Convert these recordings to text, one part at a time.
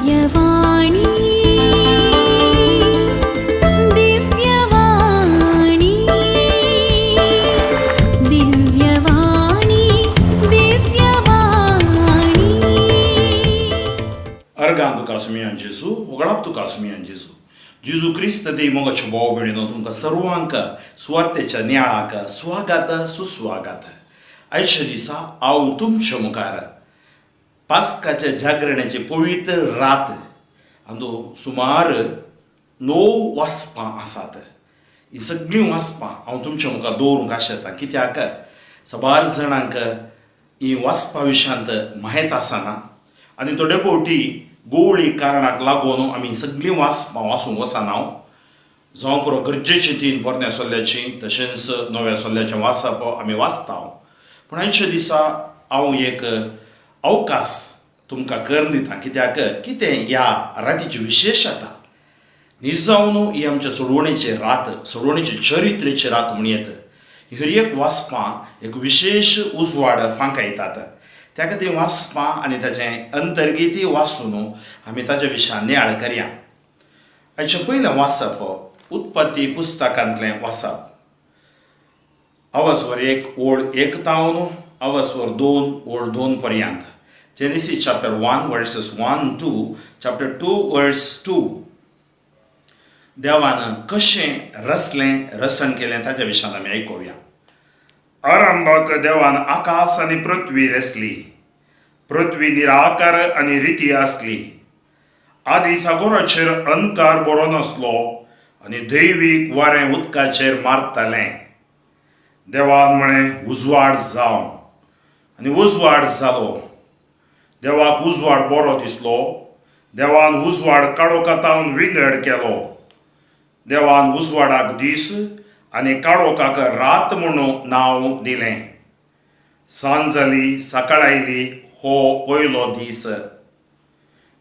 दिव्यवाणी दिव्यवाणी दिव्यवाणी दिव्यवाणी. अर्गां तुका सुमयान जेजू, होगळाप तुका सुमयान जेजू. जेजू क्रिस्त देव मोगाच्या भाव भयणीनो, तुमकां सर्वांक सुवार्तेच्या नियाळाक स्वागत सुस्वागत. आयच्या दिसा हांव तुमच्या मुखार पास्काच्या जागरणाची पवित्र रात अंदू सुमार णव वाचपां आसात. हीं सगळीं वाचपां हांव तुमच्या मुखार दवरूंक आशेतां, कित्याक साबार जाणांक हीं वाचपा विशयांत म्हायत आसना आनी थोडे फावटी गोवळी कारणाक लागून आमी सगळीं वाचपां वाचूंक वचना. जावं पुरो, गरजेचीं तीन पोरण्या सल्ल्याचीं तशेंच नव्या सल्ल्याचें वाचप आमी वाचता. पूण आयच्या दिसा हांव एक अवकाश तुमकां करून दिता, कित्याक कितें ह्या रातीची विशेशता निजावन ही आमच्या सोडवणेची रात, सोडवणेची चरित्रेची रात म्हण येत. हर एक वाचपां एक विशेश उजवाड फांकायतात. त्या खातीर वाचपां आनी ताचें अंतर्गीतय वाचून आमी ताच्या विशयान नियाळ करया. आयचें पयलें वाचप उत्पत्ती पुस्तकांतलें वाचप, अवस्वर 1 ओळ 1 तावन अवस्वर 2 ओळ 2 पर्यंत. Genesis chapter 1 verses 1 to chapter 2 verse 2. देवान कशें रचलें, रसण केलें, ताच्या विशयान आमी आयकुया. आरंभाक देवान आकाश आनी पृथ्वी रचली. पृथ्वी निराकार आनी रिती आसली. आदी सागोराचेर अंधकार बरो नासलो आनी दैवीक वारें उदकाचेर मारतालें. देवान म्हळें, "उजवाड जावं," आनी उजवाड जालो. देवाक उजवाड बरो दिसलो. देवान उजवाड काळोखातावन विंगड केलो. देवान उजवाडाक दीस आनी काळोखाक रात म्हणून नांव दिलें. सांज जाली, सकाळ आयली, हो पयलो दीस.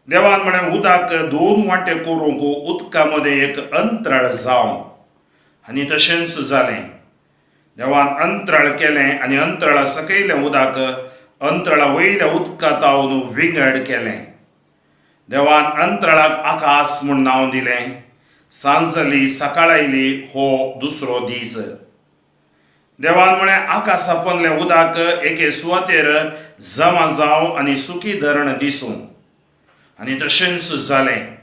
देवान म्हळें, "उदक दोन वांटे करूंक उदका मदें एक अंतराळ जावं," आनी तशेंच जालें. देवान अंतराळ केलें आनी अंतराळा सकयलें उदक अंतराळा वयल्या उदका तावन विंगड केलें. देवान अंतराळाक आकाश म्हूण नांव दिलें. सांज जाली, सकाळ आयली, हो दुसरो दीस. देवान म्हळें, "आकाशा पोंदलें उदक एके सुवातेर जमा जावं आनी सुकी धरण दिसूं," आनी तशेंच जालें.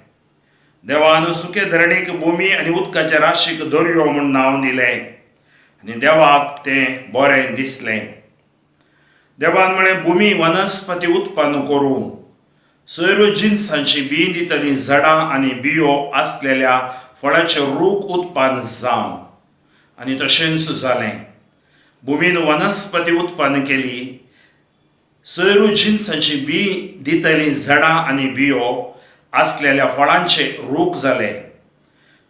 देवान सुके धरणीक भुमी आनी उदकाच्या राशीक दर्यो म्हूण नांव दिलें आनी देवाक तें बरें दिसलें. देवान म्हळें, "भुमी वनस्पती उत्पन्न करूं, सर्व जिनसांची बीं दितलीं झाडां आनी बियो आसलेल्या फळाचे रूख उत्पन्न जावं," आनी तशेंच जालें. भुमीन वनस्पती उत्पन्न केली. सर्व जिनसांची बीं दितलीं झाडां आनी बियो आसलेल्या फळांचे रूख जाले.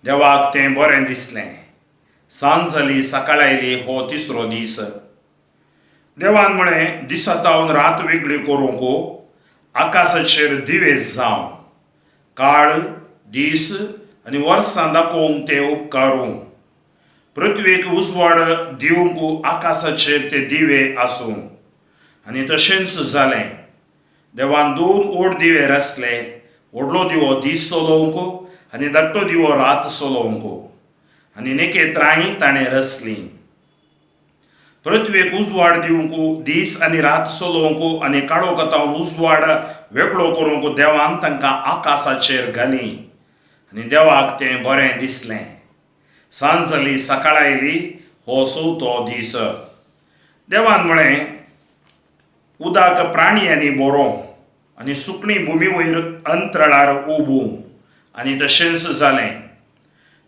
देवाक तें बरें दिसलें. सांज जाली, सकाळ आयली, हो तिसरो दीस. देवान म्हळें, "दिसा तावन रात वेगळी करूंक आकाशाचेर दिवे जावं. काळ, दीस आनी वर्सां दाखोवंक ते उपकारूं. पृथ्वेक उजवाड दिवंक आकाशाचेर ते दिवे आसूं," आनी तशेंच जालें. देवान दोन व्हड दिवे रचले, व्हडलो दिवो दीस चलोवंक आनी धाकटो दिवो रात चलोवंक, आनी नखेत्रांय ताणें रचलीं. पृथ्वेक उजवाड दिवंक, दीस आनी रात चलोवंक आनी काळोखातावन उजवाड वेगळो करूंक देवान तांकां आकाशाचेर घाली आनी देवाक तें बरें दिसलें. सांज जाली, सकाळ आयली, हो चवथो दीस. देवान म्हळें, "उदक प्राणयांनी भरों आनी सुकणीं भुमी वयर अंतराळार उबूं," आनी तशेंच जालें.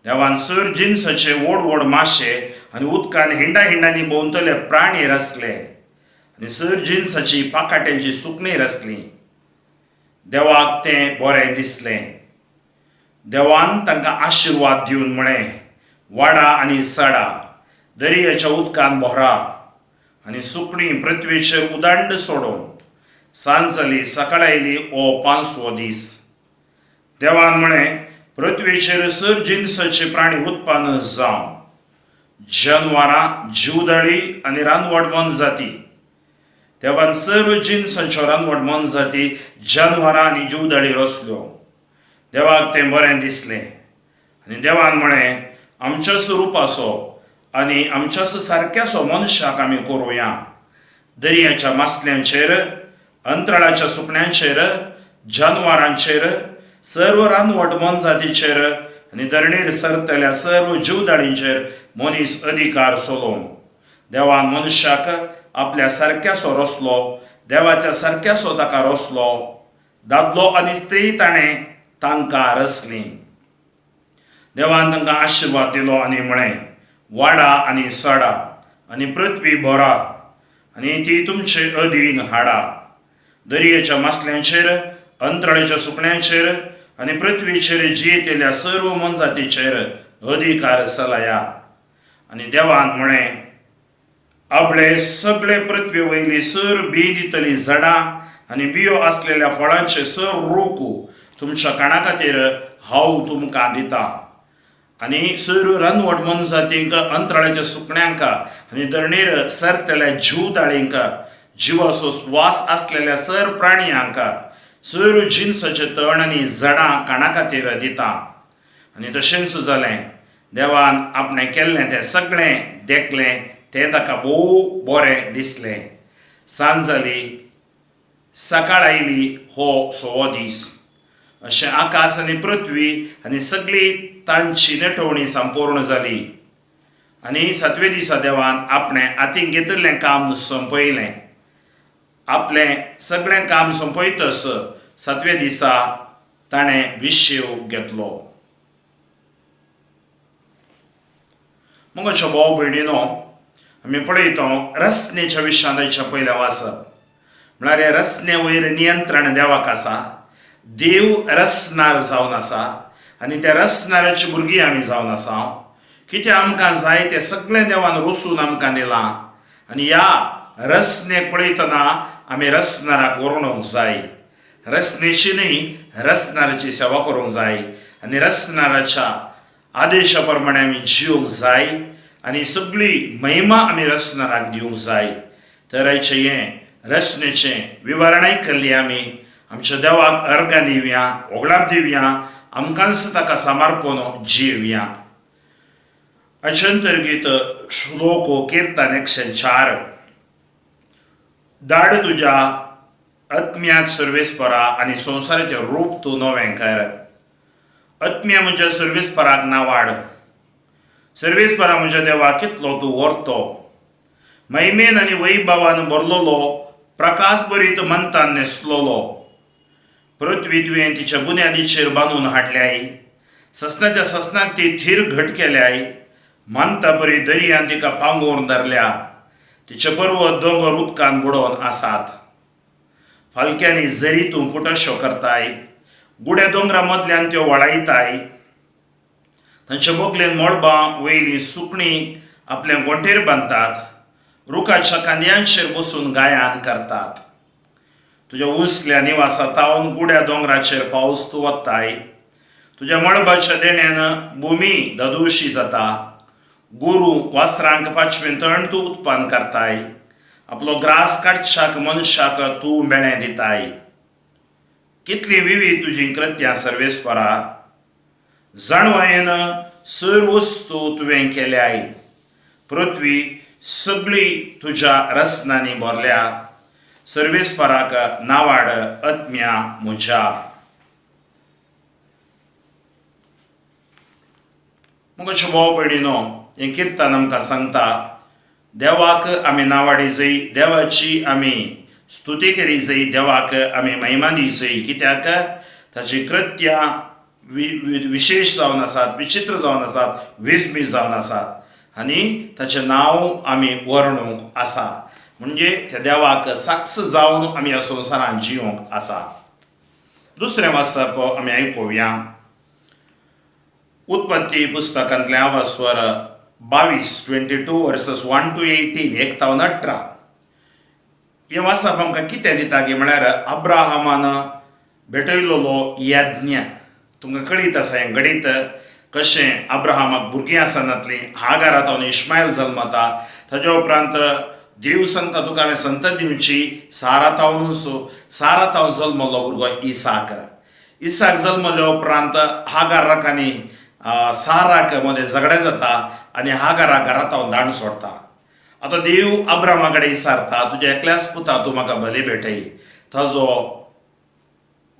देवान सर जिनसाचे व्हड व्हड माशे आनी उदकान हिंडा हिंडांनी भोंवतले प्राणी रचले आनी सर जिनसाची पाकाट्यांची सुकणीं रचलीं. देवाक तें बरें दिसलें. देवान तांकां आशिर्वाद दिवन म्हळें, "वाडा आनी सडा, दर्याच्या उदकान भरा आनी सुकणीं पृथ्वीचेर उदंड सोडूं." सांज जाली, सकाळ आयली, हो पांचवो दीस. देवान म्हळें, "पृथ्वीचेर सर जिनसाचे प्राणी उत्पन्न जावं, जनवरां, जीवदाळी आनी रानवट मोनजाती." देवान सर्व जिनसांच्यो रानवट मोनजाती, जनवरां आनी जीवदाळी रचल्यो. देवाक तें बरें दिसलें आनी देवान म्हळें, आमच्याच रुपाचो आनी आमच्याच सारक्याचो मनशाक आमी करुया. दर्याच्या मासल्यांचेर, अंतराळाच्या सुकण्यांचेर, जानवरांचेर, सर्व रानवट मोनजातीचेर आनी धरणीर सरतल्या सर्व जिवदाळींचेर मनीस अधिकार चलोवं. देवान मनशाक आपल्या सारक्याचो रचलो, देवाच्या सारक्याचो ताका रचलो, दादलो आनी स्त्री ताणें तांकां रचलीं. देवान तांकां आशिर्वाद दिलो आनी म्हळें, वाडा आनी सडा आनी पृथ्वी भरा आनी ती तुमचे अधीन हाडा. दर्याच्या मासल्यांचेर, अंतराळेच्या सुकण्यांचेर आनी पृथ्वीचेर जियेतल्या सर्व मोनजातीचेर अधिकार चलया. आनी देवान म्हळें, आपले सगळे पृथ्वी वयली सर बी दितली झाडां आनी बियो आसलेल्या फळांचे सर रूख तुमच्या काणा खातीर हांव तुमकां दितां. आनी सर रानवट मोनजातींक, अंतराळाच्या सुकण्यांक आनी धरणीर सरतल्या जीवदाळींक, जिवाचो स्वास आसलेल्या सर प्राणयांक सर जिनसाचे तण आनी झाडां काणा खातीर दितां. आनी तशेंच जालें. देवान आपणें केल्लें तें सगळें देखलें, तें ताका भोव बरें दिसलें. सांज जाली, सकाळ आयली, हो सवो दीस. अशें आकाश आनी पृथ्वी आनी सगळी तांची नेटोवणी संपूर्ण जाली. आनी सातवे दिसा देवान आपणें हातीन घेतिल्लें काम सोंपयलें. आपलें सगळें काम सोंपयतच सातवे दिसा ताणें विशेव घेतलो. मगाच्या भाव भयणीनो, आमी पळयतो रचनेच्या विशयांत आयच्या पयलें वाचप म्हळ्यार हे रचने वयर नियंत्रण देवाक आसा. देव रचणार जावन आसा आनी त्या रचणाराची भुरगीं आमी जावन आसा. कितें आमकां जाय तें सगळें देवान रचून आमकां दिलां आनी ह्या रचनेक पळयतना आमी रचणाराक व्हरणूंक जाय. रचनेची न्हय, रचणाराची सेवा करूंक जाय आनी रचणाराच्या आदेशा प्रमाणे आमी जिवंक जाय आनी सगळी महिमा आमी रचणाराक दिवंक जाय. तर आयचें हें रचनेचें विवरण आयकल्लें आमी आमच्या देवाक अर्गां दिवया, ओगळाप दिवया, आमकांच ताका समर्पण जिवया. आयचें अंतर्गीत श्लोक किर्तन 104. धाड तुज्या आत्म्याक सर्वेस्परा आनी संवसाराचें रूप तूं नवें कर. आत्म्या म्हज्या सर्वेस्पराक नावाड. सर्वेस्परा म्हज्या देवा, कितलो तूं व्हरतो, महिमेन आनी वैभवान भरलेलो, प्रकाश बरीत मंतान न्हेसलेलो. पृथ्वी तुवें तिच्या बुन्यादीचेर बांदून हाडल्याय, ससनाच्या ससनाक ती थीर घट केल्याय. मानता बरी दर्यान तिका पांगोवन धरल्या, तिचे पर्वत दोंगर उदकान बुडोवन आसात. फालक्यांनी जरी तूं फुटश्यो करताय, गुड्या दोंगरा मदल्यान त्यो वळायताय. तांच्या बोगलेन मळबां वयलीं सुकणीं आपल्या गोंटेर बांदतात, रुखाच्या कांद्यांचेर बसून गायन करतात. तुज्या उंचल्या निवासा तावन गुड्या दोंगराचेर पावस तूं वत्ताय. तुज्या मळबाच्या देण्यान भुमी दादोशी जाता. गुरू वासरांक पांचवें तण तूं उत्पन्न करताय. आपलो ग्रास काडच्याक मनशाक तूं मेळें दिताय. कितलीं विवीध तुजीं कृत्यां सर्वेस्परा, जाणवायेन सर वस्तू तुवें केल्याय. पृथ्वी सगळी तुज्या रचनांनी भरल्या. सर्वेस्पराक नावाड आत्म्या म्हज्या. मग भाव भयणीनो, हें किर्तन आमकां सांगता, देवाक आमी नावाडी जाय, देवाची आमी स्तुती करी जाय, देवाक आमी महिमा दी जाय, कित्याक ताची कृत्यां विशेश जावन आसात, विचित्र जावन आसात, विस्मीत जावन आसात आनी ताचें नांव आमी वर्णूंक आसा. म्हणजे त्या देवाक साक्ष जावन आमी ह्या संवसारांत जिवंक आसा. दुसरें वाचप आमी आयकुया उत्पत्ती पुस्तकांतलें आवास्वर 22, 22 verses 1 to 18, 1 तावन 18. हें वाचप आमकां कितें दिता की म्हळ्यार अब्राहमान भेटयलेलो यज्ञ. तुमकां कळीत आसा हें घडीत कशें अब्राहमाक भुरगीं आसनातलीं, हागारा तावन इस्मायल जल्मता. ताज्या उपरांत देव सांगता, तुका हांवें संतत दिवची सारा तावनूच. सारा तावन जल्मल्लो भुरगो इसाक. इसाक जल्मल्या उपरांत हागाराक आनी साराक मदें झगडें जाता आनी हागाराक घरा धाण सोडटा. आतां देव अब्रामा कडेन विचारता, तुज्या एकल्याच पुता तूं म्हाका बली भेटय. ताजो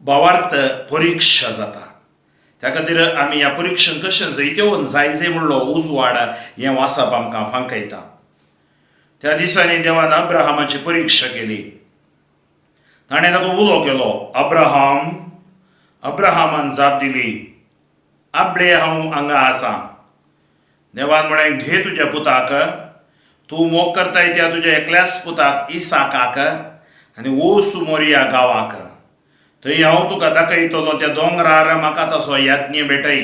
भावार्थ परिक्षा जाता. त्या खातीर आमी ह्या परिक्षेन कशें जैतेवन जाय जाय म्हणलो उजवाड हें वाचप आमकां फांकयता. त्या दिसांनी देवान अब्राहमाची परिक्षा केली. ताणें ताका उलो केलो, अब्राहम. अब्राहमान जाप दिली, आपले हांव हांगा आसा. देवान म्हळें, घे तुज्या पुताक, तूं मोग करताय त्या तुज्या एकल्याच पुताक इसाकाक, आनी वोस मोरिया गांवाक. थंय हांव तुका दाखयतलो त्या दोंगरार म्हाका तसो याज्ञ भेटय.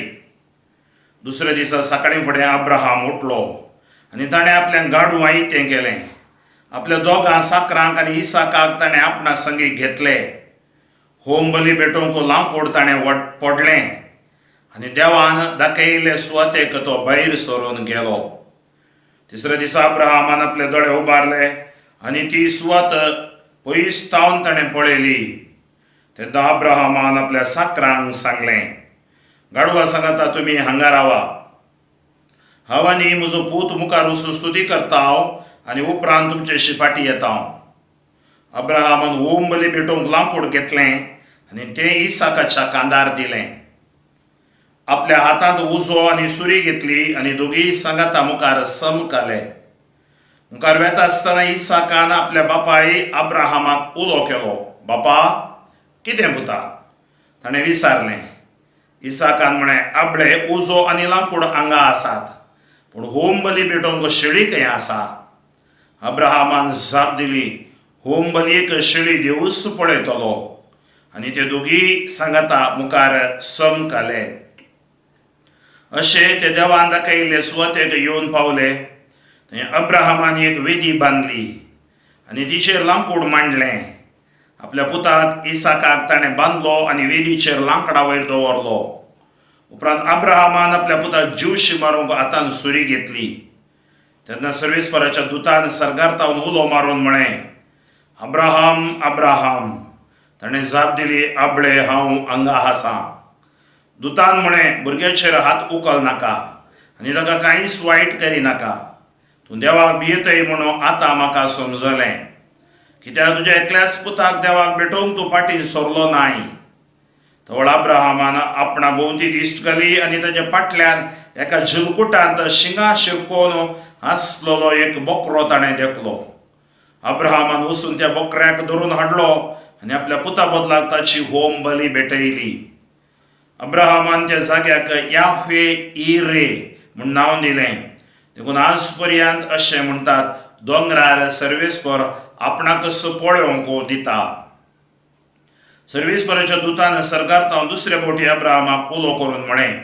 दुसऱ्या दिसा सकाळीं फुडें अब्राहम उठलो आनी ताणें आपल्या गाडू आयतें केलें. आपल्या दोगां साकरांक आनी इसाकाक ताणें आपणा संगी घेतले. होम बली भेटोवंक लांकूड ताणें पडलें आनी देवान दाखयिल्ले सुवातेक तो भायर सरून गेलो. तिसऱ्या दिसा अब्राहमान आपले दोळे उबारले आनी ती सुवात पयस तावन ताणें पळयली. तेन्ना अब्राहमान आपल्या साकरांक सांगलें, गाडवा सांगाता तुमी हांगा रावा, हांव आनी म्हजो पूत मुखार वचून स्तुती करता हांव आनी उपरांत तुमचे शिपाटी येता हांव. अब्राहमान होम बली भेटोवंक लांकूड घेतलें आनी तें इसाकाच्या कांदार दिलें. आपल्या हातांत उजो आनी सुरी घेतली आनी दोगीय सांगाता मुखार समकाले. मुखार वेता आसतना इसाकान आपल्या बापाय अब्राहमाक उलो केलो, बापा कितें पुता? ताणें विचारलें. इसाकान म्हळें, आपले उजो आनी लांकूड हांगा आसात, पूण होम बली भेटोवंक शेळी खंय आसा? अब्राहमान जाप दिली, होम बलयेक शेळी देवूच पळयतलो. आनी ते दोगीय सांगाता मुखार समकाले. अशें ते देवान दाखयिल्ले सुवातेक येवन पावले. थंय अब्राहमान एक वेदी बांदली आनी तिचेर लांकूड मांडलें. आपल्या पुताक इसाकाक ताणें बांदलो आनी वेदीचेर लांकडा वयर दवरलो. उपरांत अब्राहमान आपल्या पुताक जीवशी मारूंक हातान सुरी घेतली. तेन्ना सर्वेस्पराच्या दुतान सर्गार तावन उलो मारून म्हळें, अब्राहम, अब्राहम. ताणें जाप दिली, आबळे हांव हांगा आसा. दुतान म्हळें, भुरग्याचेर हात उखल नाका आनी ताका कांयच वायट करिनाका. तूं देवाक भियेतय म्हणून आतां म्हाका समजलें, कित्याक तुज्या एकल्याच पुताक देवाक भेटोवंक तूं फाटीं सरलो नाय. तवळ अब्राहमान आपणा भोंवती दिश्ट घाली आनी ताच्या फाटल्यान एका झिलकुटांत शिंगां शिरकोवन आसलेलो एक बोकरो ताणें देखलो. अब्राहमान वचून त्या बोकऱ्याक धरून हाडलो आनी आपल्या पुता बदलाक ताची होम बली भेटयली. अब्राहमान त्या जाग्याक याह्वे इरे म्हूण नांव दिलें. देखून आज पर्यंत अशें म्हणटात, दोंगरार सर्वेस्पर आपणाकच पळोवंक दिता. सर्वेस्पराच्या दुतान सर्गार तावन दुसऱ्या फावटी अब्राहमाक उलो करून म्हळें,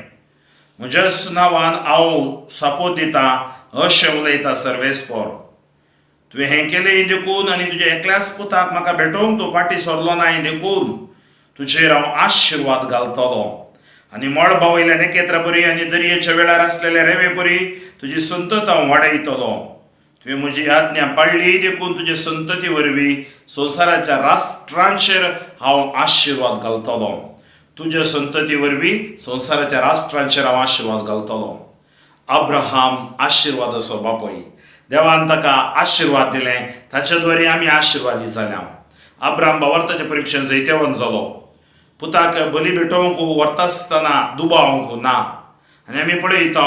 म्हज्याच नांवान हांव सापोत दिता, अशें उलयता सर्वेस्पर. तुवें हें केलें देखून आनी तुज्या एकल्याच पुताक म्हाका भेटोवंक तूं फाटीं सरलो नाय देखून तुजेर हांव आशिर्वाद घालतलो आनी मळबा वयल्या नखेत्रा परी आनी दर्येच्या वेळार आसलेल्या रेंवे परी तुजी संतत हांव वाडयतलो. तुवें म्हजी आज्ञा पाळ्ळी देखून तुजे संतती वरवीं संवसाराच्या राष्ट्रांचेर हांव आशिर्वाद घालतलो. तुज्या संतती वरवीं संवसाराच्या राष्ट्रांचेर हांव आशिर्वाद घालतलो. अब्राहम आशिर्वादाचो बापूय. देवान ताका आशिर्वाद दिले, ताच्या द्वारे आमी आशिर्वादी जाल्या. अब्राहम भावार्थाच्या परिक्षेन जैतेवंत जालो. पुताक बली भेटोवंक व्हरता आसतना दुबावंक ना. आनी आमी पळयता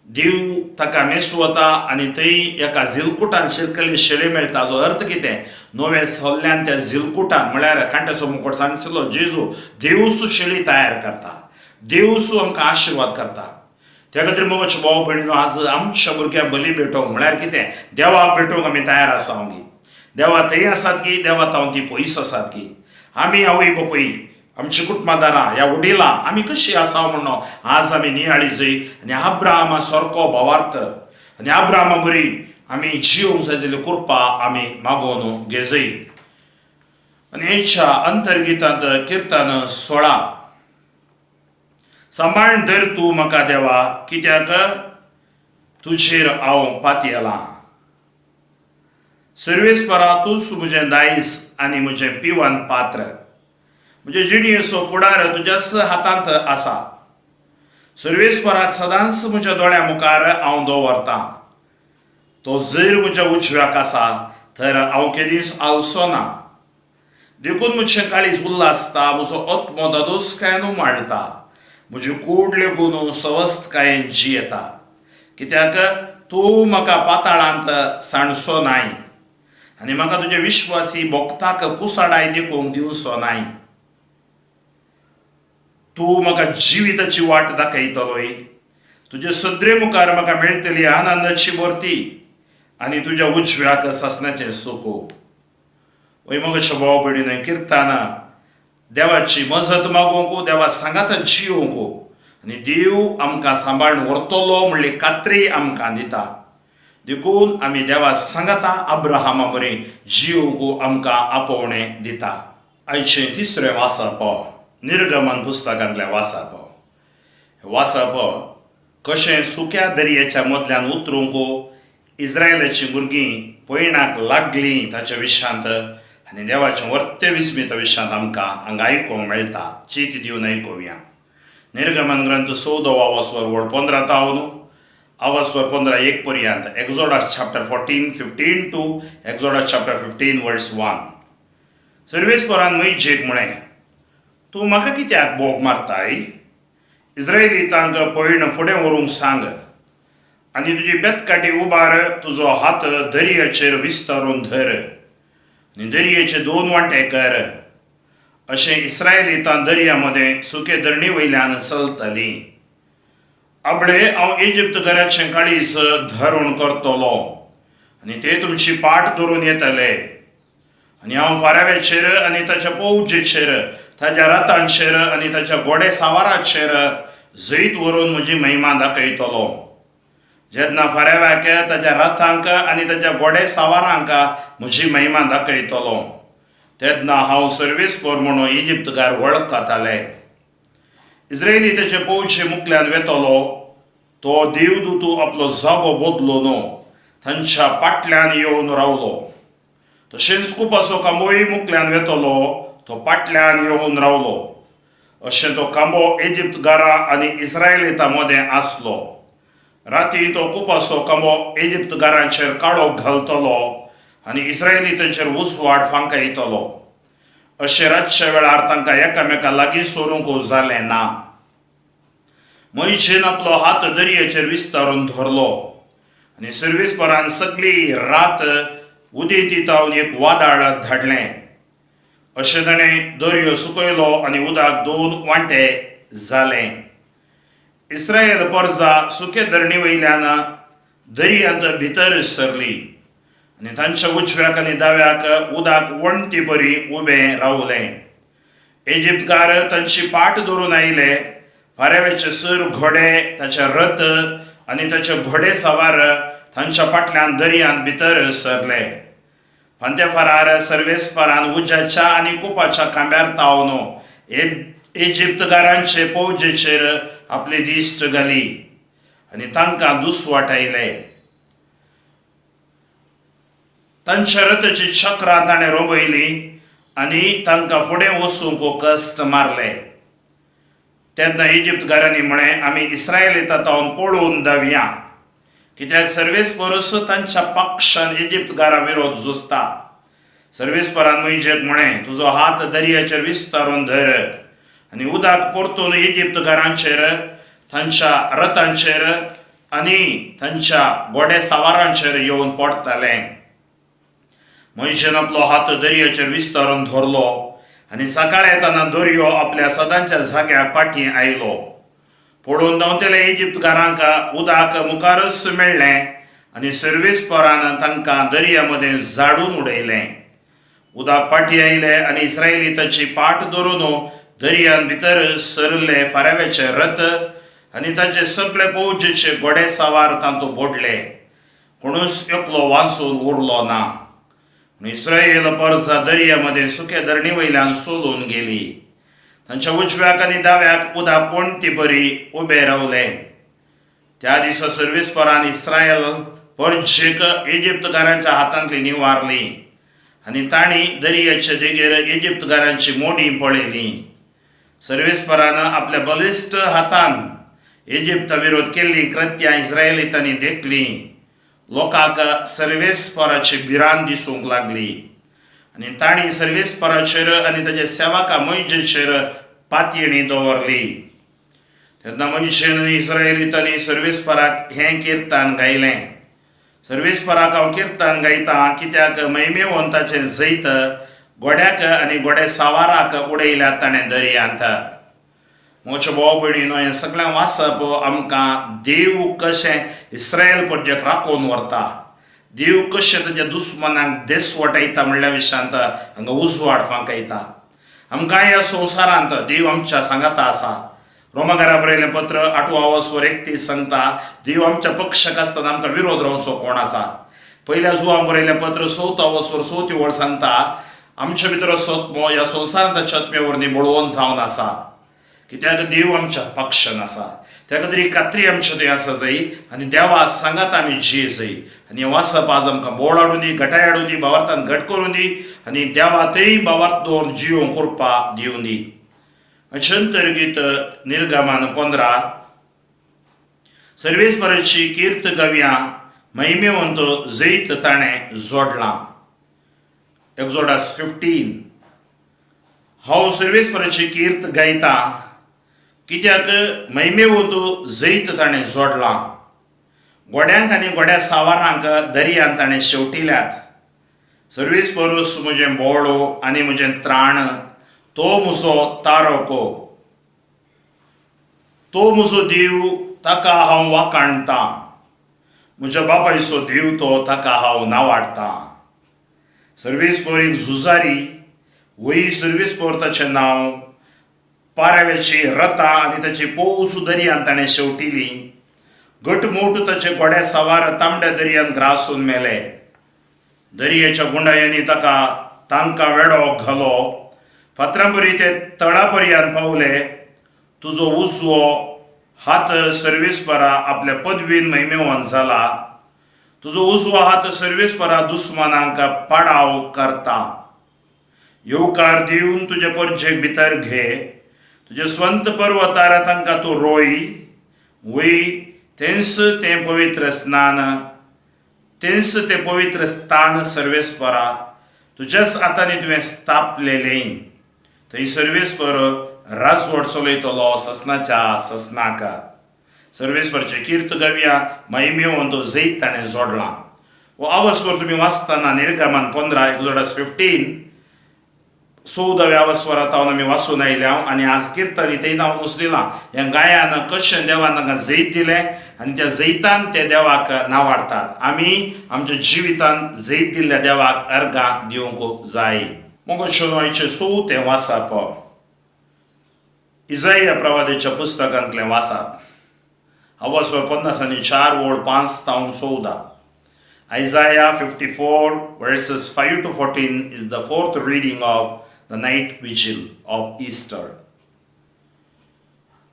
देव ताका मेसू वता आनी थंय एका झिलकुटान शिरकल्ली शेळी मेळटा. जो अर्थ कितें, नव्या सल्ल्यान त्या झिलकुटान म्हळ्यार कांट्याचो मुकोट सांगशिल्लो जेजू देवसू शेळी तयार करता, देवसू आमकां आशिर्वाद करता. त्या खातीर मोगाचे भाव भयणीनो, आज आमच्या भुरग्यांक बली भेटोवंक म्हळ्यार कितें, देवाक भेटोवंक आमी तयार आसा गी? देवा थंय आसात की देवा तावन ती पयस आसात की? आमी आवय बापूय आमची कुटुंबादारां ह्या वडिलां आमी कशी आसा म्हणून आज आमी नियाळी जय आनी अब्राहमा सारको भावार्थ आनी अब्राहमा बरी आमी जिवंक जाय जाल्यार कृपा आमी मागोवन घेजय. आनी हेच्या अंतर्गितांत किर्तन 16, सांबाळ धर तूं म्हाका देवा, कित्याक तुजेर हांव पातयेलां. सर्वेस्परा तूंच म्हजें दायज आनी म्हजें पिवन पात्र. म्हजे जिणयेचो फुडार तुज्याच हातांत आसा. सर्वेस्पराक सदांच म्हज्या दोळ्यां मुखार हांव दवरतां. तो जर म्हज्या उजव्याक आसा तर हांव केदींच आलसो ना. देखून म्हजें काळीज उल्हासता, म्हजो आत्मो धादोसकायेन उमाळटा, म्हजी कूड लेगून सवस्तकायेन जियेता. कित्याक तूं म्हाका पाताळांत सांडचो नाय आनी म्हाका तुज्या विश्वासी भक्ताक कुसाडाय देखूंक दिवचो नाय. तूं म्हाका जिविताची वाट दाखयतलोय. तुजे सदरे मुखार म्हाका मेळटली आनंदाची भरती आनी तुज्या उजव्याक सासणाचें सुख. वय मोगाच्या भाव भयणीनो, किर्ताना देवाची मजत मागूंक, देवा सांगाता जियोवंक आनी देव आमकां सांबाळून व्हरतलो म्हणली खात्री आमकां दिता. देखून आमी देवा सांगाता अब्राहमा बरी जियोवंक आमकां आपोवणें दिता. आयचें तिसरें वाचप निर्गमन पुस्तकांतलें वाचप. वाचप कशें सुक्या दर्याच्या मदल्यान उतरूंक इस्रायलाचीं भुरगीं पयणाक लागलीं ताच्या विशांत आनी देवाचें वर्ते विस्मित विशांत आमकां हांगा आयकूंक मेळटा. चीत दिवन आयकुया. निर्गमन ग्रंथ चवदो आवस्वर वळ 15 तावन आवस्वर 15 1 पर्यंत. Exodus chapter 14 15 to Exodus chapter 15 verse 1. सर्वेस्परान मोयजेक म्हळें, तूं म्हाका कित्याक बोब मारताय? इस्रायलितांक पयण फुडें व्हरूंक सांग आनी तुजी बेतकाटी उबार, तुजो हात दर्याचेर विस्तारून धर आनी दर्याचे दोन वांटे कर. अशें इस्रायलितां दर्या मदें सुके धरणी वयल्यान चलतलीं. आबळे हांव इजिप्त घराचें काळीज धरून करतलो आनी ते तुमची पाट धरून येतले. आनी हांव फाराव्याचेर आनी ताच्या पौजेचेर, ताच्या रथांचेर आनी ताच्या घोडे सावाराचेर जैत व्हरून म्हजी महिमा दाखयतलो. जेन्ना फाराव्याक, ताच्या रथांक आनी ताच्या घोडे सावारांक म्हजी महिमा दाखयतलो तेन्ना हांव सर्वेस्पर म्हणून इजिप्तकार वळखताले. इस्रायली ताचे पौजे मुखल्यान वेतलो, तो देवदूत आपलो जागो बदलून तांच्या फाटल्यान येवन रावलो. तशेंच कुपाचो खांबोय मुखल्यान वेतलो, तो फाटल्यान येवन रावलो. अशें तो खांबो इजिप्तकारा आनी इस्रायलिता मदें आसलो. राती तो कुपाचो खांबो इजिप्तकारांचेर काळोख घालतलो आनी इस्रायलितांचेर उजवाड फांकायतलो. अशें रातच्या वेळार तांकां एकामेका लागीं सरूंक जालें ना. मोयजेन आपलो हात दर्याचेर विस्तारून धरलो आनी सर्वेस्परान सगळी रात उदेंती तावन एक वादळ धाडलें. अशें ताणें दर्यो सुकयलो आनी उदक दोन वांटे जालें. इस्रायल परजा सुके धरणी वयल्यान दर्यांत भितर सरली आनी तांच्या उजव्याक आनी दाव्याक उदक वण्टी बरी उबें रावलें. इजिप्तकार तांची पाट धरून आयले. फाराव्याचे सर घोडे, ताचे रथ आनी ताचे घोडे सवार तांच्या फाटल्यान दर्यांत भितर सरले. फांत्या फारार सर्वेस्परान उज्याच्या आनी कुपाच्या खांब्यार तावन इजिप्तकारांचे पौजेचेर आपली दिश्ट घाली आनी तांकां दुस्वाट आयले. तांच्या रथाची चक्रां ताणें रोबयलीं आनी तांकां फुडें वचूंक कश्ट मारले. तेन्ना इजिप्तकारांनी म्हळें, आमी इस्रायलिता तावन पळोवन धांवया, कित्याक सर्वेस्परूच तांच्या पक्षान इजिप्तकारां विरोध झुजता. सर्वेस्परान मोयजेक म्हळें, तुजो हात दर्याचेर विस्तारून धर आनी उदक परतून इजिप्तकारांचेर, तांच्या रथांचेर आनी तांच्या घोडे सवारांचेर येवन पडटलें. मोयजेन आपलो हात दर्याचेर विस्तारून धरलो आनी सकाळ येतना दर्यो आपल्या सदांच्या जाग्याक फाटीं आयलो. पळोवन धांवतल्या इजिप्तकारांक उदक मुखारच मेळ्ळें आनी सर्वेस्परान तांकां दर्या मदें झाडून उडयलें. उदक फाटीं आयलें आनी इस्रायली ताची पाट धरून दर्यान भितर सरले. फाराव्याचे रथ आनी ताचे सगळे पौजेचे घोडे सवार तांतू बोडले, कोणूच एकलो वांचून उरलो ना. इस्रायल परजा दर्या मदें सुके धरणी वयल्यान सोलून गेली. तांच्या उजव्याक आनी दाव्याक उदक वण्टी बरी उबें रावलें. त्या दिसा सर्वेस्परान इस्रायल परजेक इजिप्तकारांच्या हातांतली निवारली आनी तांणी दर्याचे देगेर इजिप्तकारांची मोडीं पळयलीं. सर्वेस्परान आपल्या बलिश्ट हातान इजिप्ता विरोध केल्लीं कृत्यां इस्रायलितांनी देखलीं. लोकांक सर्वेस्पराची भिरांत दिसूंक लागली आनी तांणी सर्वेस्पराचेर आनी ताच्या सेवका मोयजेचेर पातयेणी दवरली. तेन्ना मनशान आनी इस्रायलितांनी सर्वेस्पराक हें किर्तन गायलें, सर्वेस्पराक हांव किर्तन गायतां, कित्याक महिमेवंताचें जैत घोड्याक आनी घोडे सावाराक उडयल्यात ताणें दर्यांत. म्हज्या भाव भयणीनो, हें सगळें वाचप आमकां देव कशें इस्रायल परजेक राखून व्हरता, देव कशें ताच्या दुस्मनाक देस वाटयता म्हणल्या विशयांत हांगा उजवाड फांकयता. आमकां ह्या संवसारांत देव आमच्या सांगाता आसा. रोमाकारा बरयलें पत्र आठवो आवस्वर 31 सांगता, देव आमच्या पक्षाक आसतना आमकां विरोध रावचो कोण आसा? पयल्या जुवां बरयलें पत्र चवथो आवस्वर चवथी वळ सांगता, आमच्या भितर सत्मो ह्या संवसारांत छत्मे वरवीं बळवंत जावन आसा, कित्याक देव आमच्या पक्षान आसा. त्या खातीर ही खात्री आमच्या थंय आसा जाय आनी देवा सांगात आमी जिये जाय. आनी वाचप आज आमकां बोळ हाडूं दी, घटाय हाडूं दी, भावार्थान घट करूं दी आनी देवा थंय भावार्थ दवरून जियोवंक कृपा दिवं दी. अशंतर्गीत निर्गमान 15. सर्वेस्पराची कीर्त गव्या, महिमेवंत जैत ताणें जोडलां. एक्झोडस 15. हांव सर्वेस्पराची कीर्त गायतां, कित्याक महिमेवंत जैत ताणें जोडलां. घोड्यांक आनी घोड्या सावारांक दर्यांत ताणें शेवटिल्यात. सर्वेस्परूस म्हजें बोळो आनी म्हजें त्राण, तो म्हजो तारको, तो म्हजो देव, ताका हांव वाखाणतां. म्हज्या बापायचो देव तो, ताका हांव नावाडटां. सर्वेस्पर एक झुजारी, वय सर्वेस्पर ताचें नांव. पाराव्याची रथां आनी ताची पोवस दर्यान ताणें शेवटिली. घटमूट ताचे घोडे सवार तांबड्या दर्यान ग्रासून मेले. दर्याच्या गुंडायांनी ताका तांकां वेडो घालो, फातरांबरी ते तळा पर्यंत पावले. तुजो उजवो हात सर्वेस्परा आपल्या पदवीन महिमेवान जाला. तुजो उजवो हात सर्वेस्परा दुस्मानांक पाडाव करता. येवकार दिवन तुजे परजेक भितर घे, तुजे स्वंत पर्वतार तांकां तूं रोय. वय, तेंच तें पवित्र स्नान, तेंच तें पवित्र स्थान सर्वेस्परा, तुज्याच हातांनी तुवें स्थापलेलें. थंय सर्वेस्पर राजवट चलयतलो ससनाच्या ससनाक. सर्वेस्परचें कीर्त गावया, महिमेवन तो जैत ताणें जोडलां. हो आवस्वर तुमी वाचतना निर्गमन 15, एक्झोडस 15, 14व्या आवस्वरात हांव आमी वाचून आयल्या आनी आज किर्तनी थंय हांव उचलिलां. ह्या गायान कशें देवान तांकां जैत दिलें आनी त्या जैतान ते देवाक नावाडटात. आमी आमच्या जिवितान जैत दिल्ल्या देवाक अर्गां दिवंक जाय. मोगोशो आयचें चवथें वाचप इजाया प्रवादेच्या पुस्तकांतलें वाचप, आवस्वर 54 ओळ 5 तावन 14. Isaiah 54 verses 5 to 14 is the fourth reading of the night vigil of Easter.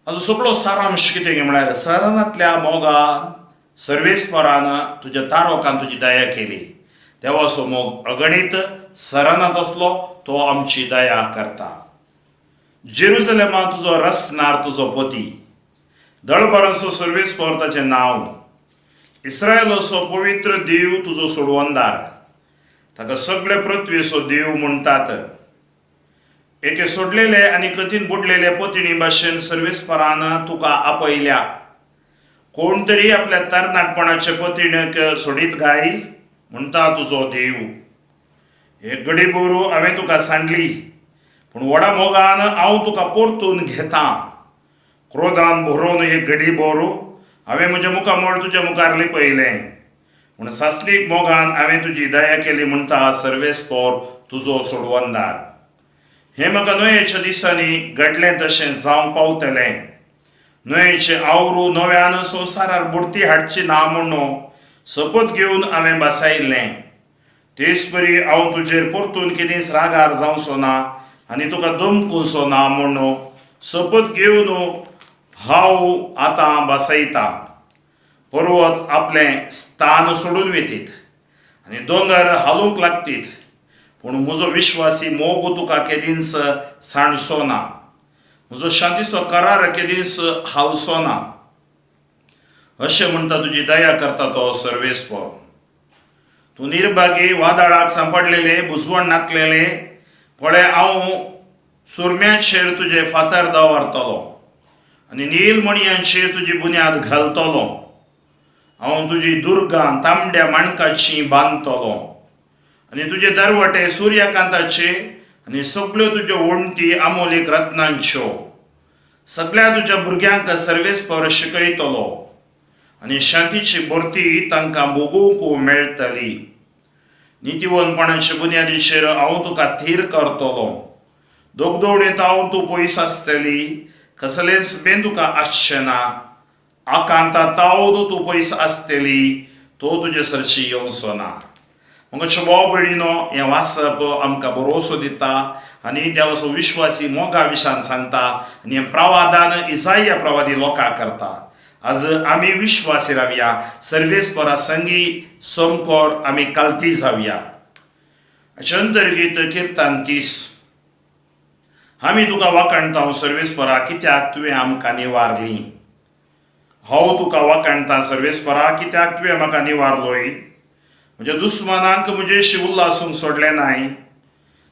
हाजो सगळो सारांश कितें म्हळ्यार, सरानांतल्या मोगान सर्वेस्परान तुज्या तारोकान तुजी दया केली. देवाचो मोग अगणीत सरानात आसलो, तो आमची दया करता. जेरुजलेमा, तुजो रसनार तुजो पती, दळभरांचो सर्वेस्पर ताचें नांव. इस्रायलाचो पवित्र देव तुजो सोडवंदार, ताका सगळे पृथ्वीचो देव म्हणटात. एके सोडलेले आनी कथीन बुडलेले पतिणी भाशेन सर्वेस्परान तुका आपयल्या. कोण तरी आपल्या तरणाटपणाचे पतिणेक सोडीत गाय, म्हणटा तुजो देव. एक घडी बोरू हांवें तुका सांडली, पूण व्हडा मोगान हांव तुका परतून घेतां. क्रोधान भरोवन एक घडी बोरू हांवें म्हज्या मुखामळ तुज्या मुखार लिपयलें, पूण सासणीक मोगान हांवें तुजी दया केली, म्हणटा सर्वेस्पोर तुजो सोडवंदार. हें म्हाका न्हंयेच्या दिसांनी घडलें तशें जावंक पावतलें. न्हंयेचे आवरू नव्यान संवसारार बुडती हाडची ना म्हणून सोपत घेवन हांवें बसायिल्लें, तेच परी हांव तुजेर परतून केदींच रागार जावचो ना आनी तुका दमकुचो ना म्हणून सोपत घेवन हांव आतां बसयतां. पर्वत आपलें स्थान सोडून वेतीत आनी दोंगर हालूंक लागतीत, पूण म्हजो विश्वासी मोग तुका केदींच सांडचो ना, म्हजो शांतीचो करार केदींच हालचो ना. अशें म्हणटा तुजी दया करता तो सर्वेस्पर. तूं निर्भागी, वादळाक सांपडलेले, बुजवण नासलेले, पळय हांव सुरम्याचेर तुजे फातर दवरतलो आनी नीलमणयांचेर तुजी बुन्याद घालतलो. हांव तुजी दुर्गां तांबड्या माणकाचीं बांदतलो आनी तुजे दरवटे सुर्यकांताचे आनी सगळ्यो तुज्यो वण्टी आमोलीक रत्नांच्यो. सगळ्या तुज्या भुरग्यांक सर्वेस्पर शिकयतलो आनी शांतीची भरती तांकां भोगूंक मेळटली. नितीवंतपणाचे बुन्यादीचेर हांव तुका थीर करतलो. दोगदोवणेंत हांव तूं पयस आसतली, कसलेंच बेन तुका आसचें ना. आकांता तावद तूं पयस आसतली, तो तुजे सरशी येवचो ना. मगो भाव भयणीनो, हें वाचप आमकां भरोसो दिता आनी देवाचो विश्वासी मोगा विशान सांगता आनी हें प्रवादान इजाया प्रवादी लोकांक करता. आज आमी विश्वासी रावया, सर्वेस्परा संगी सोमकोर आमी कालती जावया. हाचे अंतर्गीत किर्तन 30. आमी तुका वाखाणता सर्वेस्परा, कित्याक तुवें आमकां निवारली. हांव तुका वाखाणता सर्वेस्परा, कित्याक तुवें म्हाका निवारलोय. म्हज्या दुस्मानांक म्हजेशी उल्लासूंक सोडलें नाय.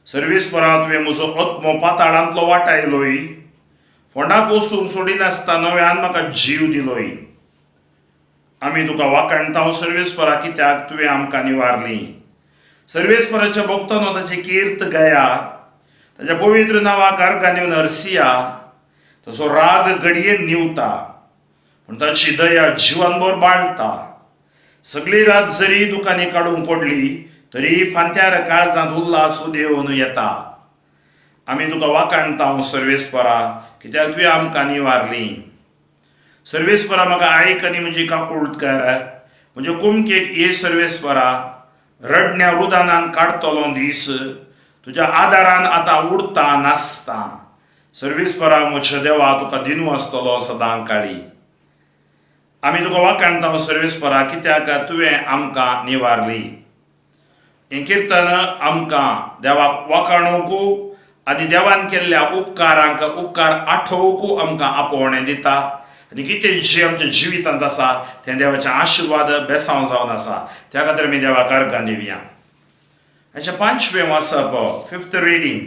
सर्वेस्परा, तुवें म्हजो आत्मो पाताळांतलो वाटायलोय. फोंडाक वचूंक सोडिनासतना नव्यान म्हाका जीव दिलोय. आमी तुका वाखाणता सर्वेस्परा, कित्याक तुवें आमकां निवारली. सर्वेस्पराच्या भक्तानो ताची कीर्त गाया, ताच्या पवित्र नांवाक अर्गां दिवन हरसिया. तसो राग घडयेन निवता, पूण ताची दया जिवनभर बाळटा. सगळी रात जरी दुकांनी काडूंक पडली तरी फांत्यार काळजांत उल्हास उदेवन येता. आमी तुका वाखाणता सर्वेस्परा, कित्याक तुवें आमकां निवारली. सर्वेस्परा, म्हाका आयक आनी म्हजी काकूळट कर. म्हज्या कुमकेक ये सर्वेस्परा. रडण्या रुदानान काडटलो दीस, तुज्या आदारान आतां उडता नाचता. सर्वेस्परा म्हज्या देवा, तुका दिनू आसतलो सदां काळी. आमी तुका वाखाणता सर्वेस्परा, कित्याक तुवें आमकां निवारली. हें किर्तन आमकां देवाक वाखाणूंक आनी देवान केल्ल्या उपकारांक उपकार आठोवंक आमकां आपोवणें दिता आनी कितें जें आमच्या जिवितांत आसा तें देवाचें आशिर्वाद बेसांव जावन आसा. त्या खातीर आमी देवाक अर्गां दिवया. हाचें पांचवें वाचप, फिफ्थ रिडींग,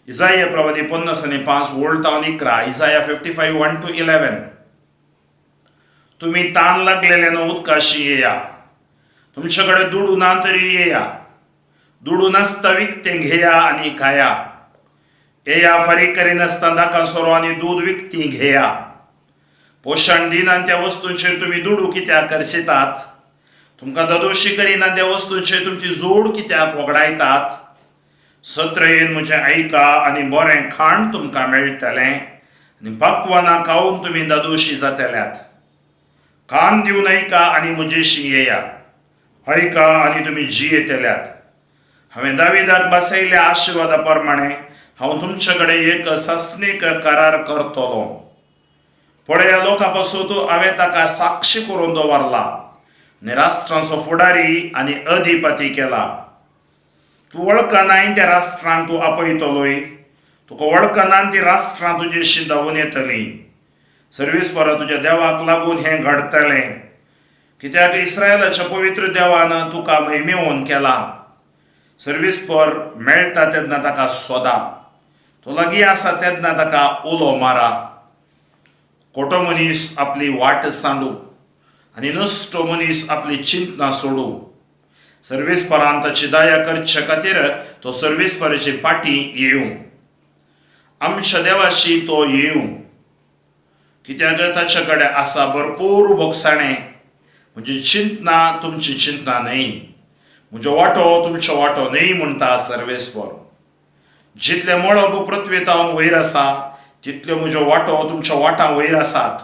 इजाया प्रवादी 55 वोळ तावन 11, Isaiah 55:1 to 11. तुमी तान लागलेल्यानो, उदकाशी येया. तुमचे कडेन दुडू ना तरी येया. दुडू नासता विकतें घेया आनी खाया. येया, फारीक करिनासतना दाका सोरो आनी दूद विकती घेया. पोशण दिना त्या वस्तूंचेर तुमी दुडू कित्याक खर्चितात? तुमकां ददोशी करिना त्या वस्तूंचेर तुमची जोड कित्याक वगडायतात? सत्रयेन म्हजें आयका आनी बरें खाण तुमकां मेळटलें आनी पक्वानां खावन तुमी दादोशी जातल्यात. कान दिवन आयका आनी म्हजेशी येया. आयका आनी तुमी जियेतल्यात. हांवें दाविदाक बसयल्ल्या आशिर्वादा प्रमाणे हांव तुमचे कडेन एक सासणीक करार करतलो. पळया, लोकां पासून हांवें ताका साक्षी करून दवरला आनी राष्ट्रांचो फुडारी आनी अधिपती केला. तूं वळखनाय त्या राष्ट्रांक तूं आपयतलोय, तुका वळखना ती राष्ट्रां तुजेशी धांवून येतलीं. सर्वेस्परा तुज्या देवाक लागून हें घडटलें, कित्याक इस्रायलाच्या पवित्र देवान तुका महिमेवन केला. सर्वेस्पर मेळटा तेन्ना ताका सोदा, तो लागीं आसा तेन्ना ताका उलो मारा. खोटो मनीस आपली वाट सांडू आनी नश्टो मनीस आपली चिंतना सोडू. सर्वेस्परान ताची दया करचे खातीर तो सर्वेस्पराची पाटी येवं, आमच्या देवाशी तो येवं. कित्याक ताचे कडेन आसा भरपूर भोगसाणें. म्हजी चिंतना तुमची चिंतना न्हय, म्हजो वांटो तुमचो वांटो न्हय, म्हणटा सर्वेस्पर. जितले मळब पृथ्वी वयर आसा, तितल्यो म्हज्यो वाटो तुमच्या वाटां वयर आसात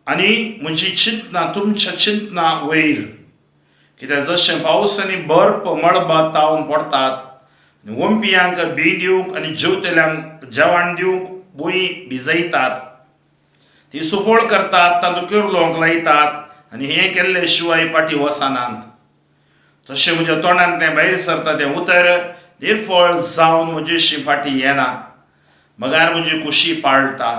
आनी म्हजी चिंतना तुमच्या चिंतना वयर. कित्याक जशें पावस आनी बर्फ मळबात तावन पडटात आनी वंपियांक बी दिवंक आनी जेवतल्यांक जेवण दिवंक भूंय भिजयतात, ती सुफळ करतात, तातूंत किर्लोंक लायतात आनी हें केल्ले शिवाय फाटीं वचनात. तशें म्हज्या तोंडांतलें भायर सरता तें उतर निर्फळ जावन म्हजेशी फाटीं येना, मगार म्हजी कुशी पाळटा.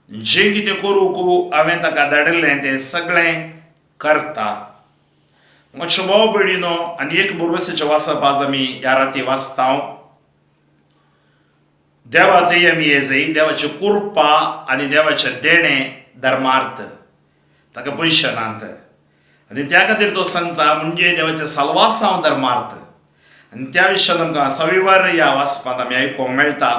जें कितें करूंक हांवें ताका धाडिल्लें तें सगळें करता. मातशें भाव भयणीनो, आनी एक भरवसाचें वाचप आज आमी ह्या राती वाचता. देवा थंय आमी ये जाय. देवाची कृपा आनी देवाचें देणें धर्मार्थ, ताका पयशे नात आनी त्या खातीर तो सांगता, म्हणजे देवाचें साल्वासांव धर्मार्थ. आनी त्या विशयान आमकां सविवर ह्या वाचपांत आमी आयकूंक मेळटा.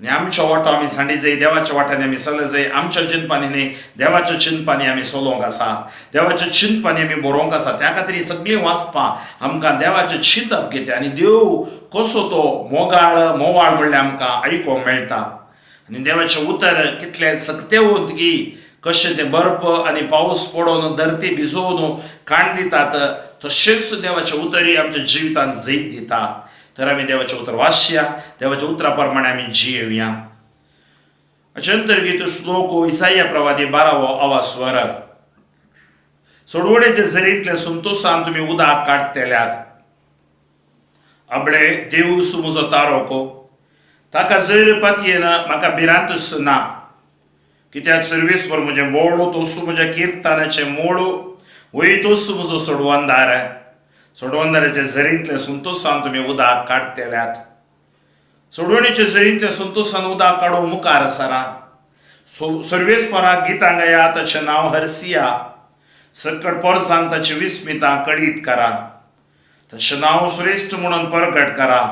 आनी आमचो वांटो आमी सांडी जाय, देवाच्या वाट्यांनी आमी चलत जाय. आमच्या चिंतपांनी न्ही, देवाच्या चिंतपांनी आमी चलोवंक आसा, देवाच्या चिंतपांनी आमी बरोवंक आसा. त्या खातीर ही सगळीं वाचपां आमकां देवाचें चिंतप घेता आनी देव कसो तो मोगाळ मोवाळ म्हणल्यार आमकां आयकूंक मेळटा. आनी देवाचें उतर कितलें सक्तेवंत की कशें तें बर्फ आनी पावस पडोवन धरती भिजोवन काण दितात, तशेंच देवाचें उतरय आमच्या जिवितांत जैत दिता. तर आमी देवाचें उतर वाचया, देवाच्या उतरा प्रमाणे आमी जियेवया. अशें अंतर्गीत श्लोक इसाया प्रवादी बारावो आवास्वर. सोडवणेचे झरींतले संतोसान तुमी उदक काडटल्यात. आपले देव म्हजो तारोको, ताका जर पातयेन म्हाका भिरांतच ना. कित्याक सर्वेस्पर म्हजें बोळ, तोस म्हज्या किर्तनाचें मोड, वय तोस म्हजो सोडवंदार. सोडवंदाराच्या झरींतले संतोसान तुमी उदक काडटल्यात. सोडवणेच्या झरींतल्या संतोसान उदक काडूंक मुखार सरा. सर्वेस्पराक गितां गाया, ताचें नांव हरसिया. सकट पोरसांक ताची विस्मितां कळीत करा. ताचें नांव श्रेश्ठ म्हणून परगट करा.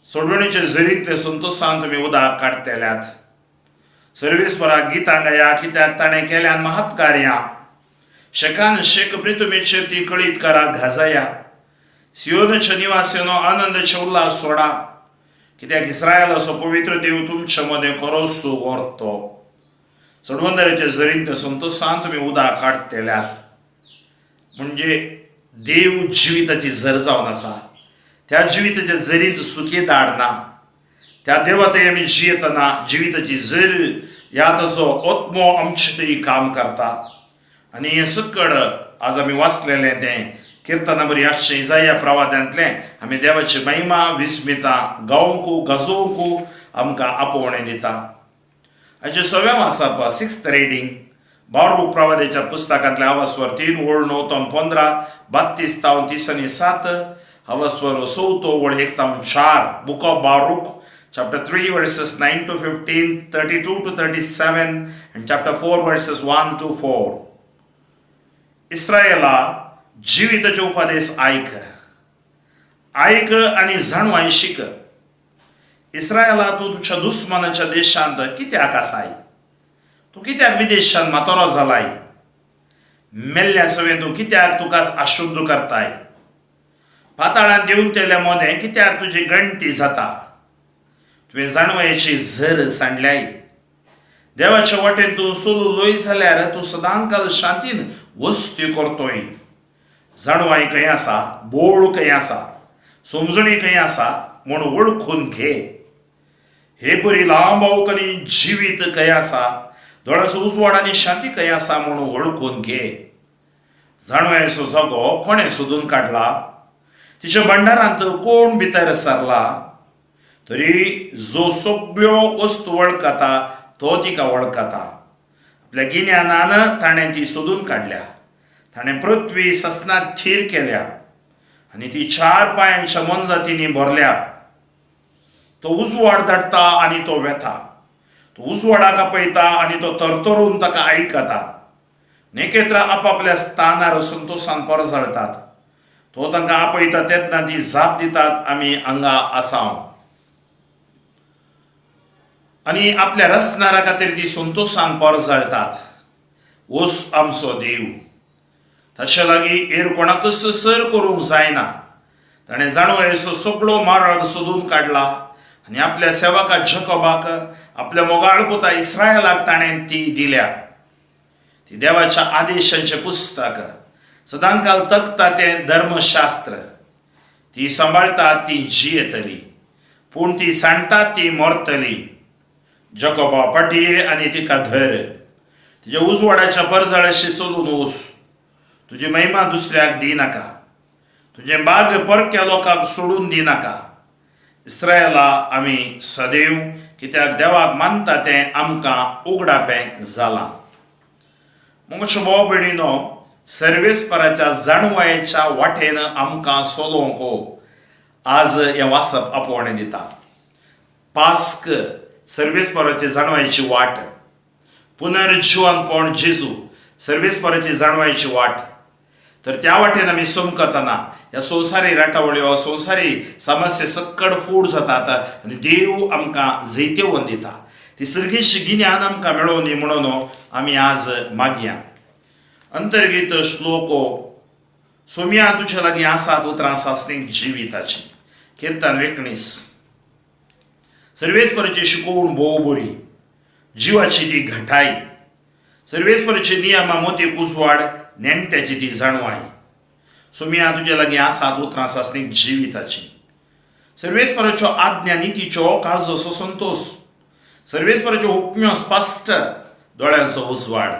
सोडवणेच्या झरींतले संतोसान तुमी उदक काडटल्यात. सर्वेस्पराक गितां गाया, कित्याक ताणें केल्यान महत् कार्यां. शेकान शेक प्रितुमेचेर ती कळीत करा घाजाया. सियोनाच्या निवासिनो, आनंदाचे उल्हास सोडा, कित्याक इस्रायलाचो पवित्र देव तुमचे मदें खरोसो व्हरतो. सोडवंदराच्या झरींतल्या संतोसान तुमी उदक काडटल्यात. म्हणजे देव जिविताची झर जावन आसा. त्या जिविताच्या झरींत सुके दाड ना. त्या देवा थंय आमी जियेतना जिविताची झर ह्या ताचो आत्मो आमचे थंय काम करता. आनी हें सकड आज आमी वाचलेलें तें किर्तना बरी आसचें इजाया प्रवाद्यांतलें आमी देवाची महिमा विस्मिता गावंकू गाजोवंकू आमकां आपोवणें दिता. हाचें सव्या वाचप, सिक्स्थ रिडींग, बारूक प्रवाद्याच्या पुस्तकांतलें आवास्वर 3 ओळ 9 तावन 15, 32 तावन 30 आनी 7, आवास्वर चवथो ओळ 1 तावन 4. Book of Baruch, chapter 3 verses 9 to 15, 32 to 37 and chapter 4 verses 1 to 4. इस्रायला, जिविताचे उपदेश आयक, आयक आनी जाणवाय शिक. इस्रायला, तूं तुज्या दुस्मानाच्या देशांत कित्याक आसाय? तूं कित्याक विदेशांत म्हातारो जालाय? मेल्ल्या सवें तूं कित्याक तुका अशुद्ध करताय? पाताळांत देंवतेल्या मोदें कित्याक तुजी गणती जाता? तुवें जाणवयाची झर सांडल्याय. देवाच्या वाटेन तूं चलुलोय जाल्यार तूं सदांकाल शांतीन वस्ती करतोय. जाणवाय खंय आसा, बोळ खंय आसा, समजणी खंय आसा म्हूण वळखून घे. हे परी लांब आनी जिवीत खंय आसा, दोळ्याचो उजवाड आनी शांती खंय आसा म्हूण वळखून घे. जाणवयाचो जागो कोणें सोदून काडला? तिच्या भंडारांत कोण भितर सरला? तरी जो सगळ्यो वस्तू वळखता तो तिका वळखता. आपल्या गिन्यानान ताणें ती सोदून काडल्या. ताणें पृथ्वी ससनाक थीर केल्या आनी ती चार पांयांच्या मोनजातींनी भरल्या. तो उजवाड धाडटा आनी तो वेता. तो उजवाडाक आपयता आनी तो तरतरून ताका आयकता. नेकेत्रां आपापल्या स्थानार संतोशान परजळटात. तो तांकां आपयता तेन्ना ती जाप दितात, आमी हांगा आसाव. आनी आपल्या रचणारा खातीर ती संतोशान परजळटात. ओस आमचो देव, ताचे लागीं हेर कोणाकच सर करूंक जायना. ताणें जाणवयेचो सगळो मार्ग सोदून काडला आनी आपल्या सेवका जकोबाक, आपल्या मोगाळ पुता इस्रायलाक ताणें ती दिल्या. ती देवाच्या आदेशांचें पुस्तक, सदांकाल तकता तें धर्मशास्त्र. ती सांबाळटा ती जियेतली, पूण ती सांडटा ती मरतली. जकोबा, पाटये आनी तिका धर. तिच्या उजवाडाच्या परजळाशी चलून वच. तुजी महिमा दुसऱ्याक दिनाका. तुजें बाग परक्या लोकांक सोडून दिनाका. इस्रायला आमी सदैव कित्याक देवाक मानता तें आमकां उगडापें जालां. मोगाच्यो भाव भयणीनो, सर्वेस्पराच्या जाणवायेच्या वाटेन आमकां चलोवंक आज हें वाचप आपोवणें दिता. पास्क सर्वेस्पराचे जाणवायेची वाट, पुनर्जिवनपण जेजू सर्वेस्पराची जाणवायेची वाट. तर त्या वाटेन आमी चमकतना ह्या संवसारी राटावळ्यो, संवसारी समस्या सक्कड फूड जातात आनी देव आमकां जैतेवन दिता. ती सर्गेशी गिन्यान आमकां मेळोवनी म्हणून आमी आज मागया. अंतर्गीत श्लोको. सोम्या तुजे लागीं आसात उतरां सासणीक जिविताची. किर्तन 19. सर्वेस्पराची शिकोवण भोव बरी, जिवाची ती घटाय. सर्वेस्पराची नियमां मोतीक उजवाड, नेणट्याची ती जाणवाय. सोम्या तुजे लागीं आसात उतरां सासणीक जिविताची. सर्वेस्पराच्यो आज्ञा नितीच्यो, काळजोसो संतोश. सर्वेस्पराच्यो हुकम्यो स्पश्ट, दोळ्यांचो उजवाड.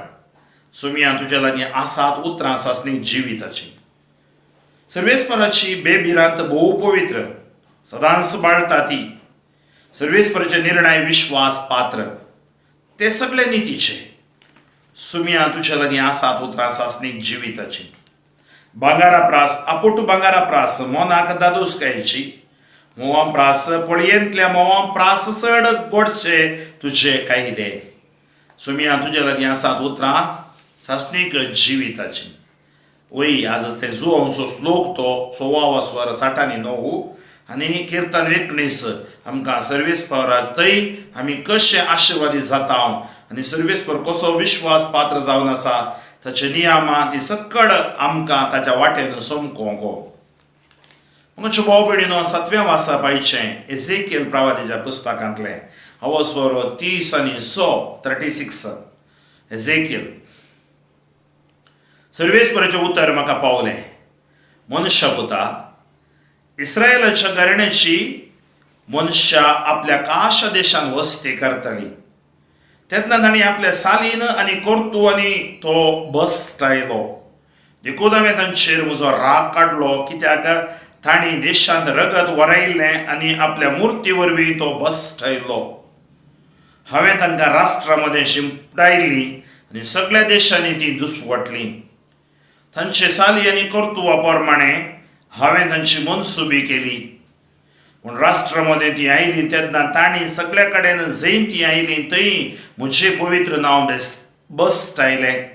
सोम्या तुजे लागीं आसात उतरां सासणीक जिविताची. सर्वेस्पराची बेभिरांत भोव पवित्र, सदांच बाळटा ती. सर्वेस्पराचे निर्णय विश्वास पात्र, ते सगळे नितीचे. सुम्या तुजे लागीं आसात उतरां सासणीक जिविताची. भांगारा प्रास आपोटू भांगारा प्रास मोनाक दादोसकायची, म्होंवां प्रास पोळयेंतल्या म्होंवां प्रास चड गोडशे तुजे कायदे. सुम्या तुजे लागीं आसात उतरां सासणीक जिविताची. वय आज तें जुवांचो श्लोक तो सोवा स्वर 69 आनी किर्तन 19 आमकां सर्वेस्परा थंय आमी कशे आशिर्वादी जाता आनी सर्वेस्पर कसो विश्वास पात्र जावन आसा, ताचे नियमां ती सक्कड आमकां ताच्या वाटेन समकोंक. म्हज्या भाव भयणीनो, सातवें वाचप आयचें एझेकियल प्रवादीच्या पुस्तकांतलें, हवस्वर 30 आनी 6, 36, एझेकियल. सर्वेस्पराचें उतर म्हाका पावलें, मनशा पुता, इस्रायलाच्या घराण्याची मनशां आपल्या काश देशान वस्ती करताली तेन्ना तांणी आपल्या सालीन आनी कर्तुवांनी तो बसतायलो. देखून हांवें तांचेर म्हजो राग काडलो, कित्याक तांणी देशांत रगत वरायल्लें आनी आपल्या मुर्ती वरवीं तो बसतायलो. हांवें तांकां राष्ट्रा मदें शिंपडायलीं आनी सगळ्या देशांनी ती दुसवटली. तांचे साली आनी कर्तुवा प्रमाणे हांवें तांची मनसुबी केली. पूण राष्ट्रा मदें ती आयली तेन्ना तांणी सगळ्या कडेन जंय ती आयली थंय म्हजें पवित्र नांव बेस बसतायलें.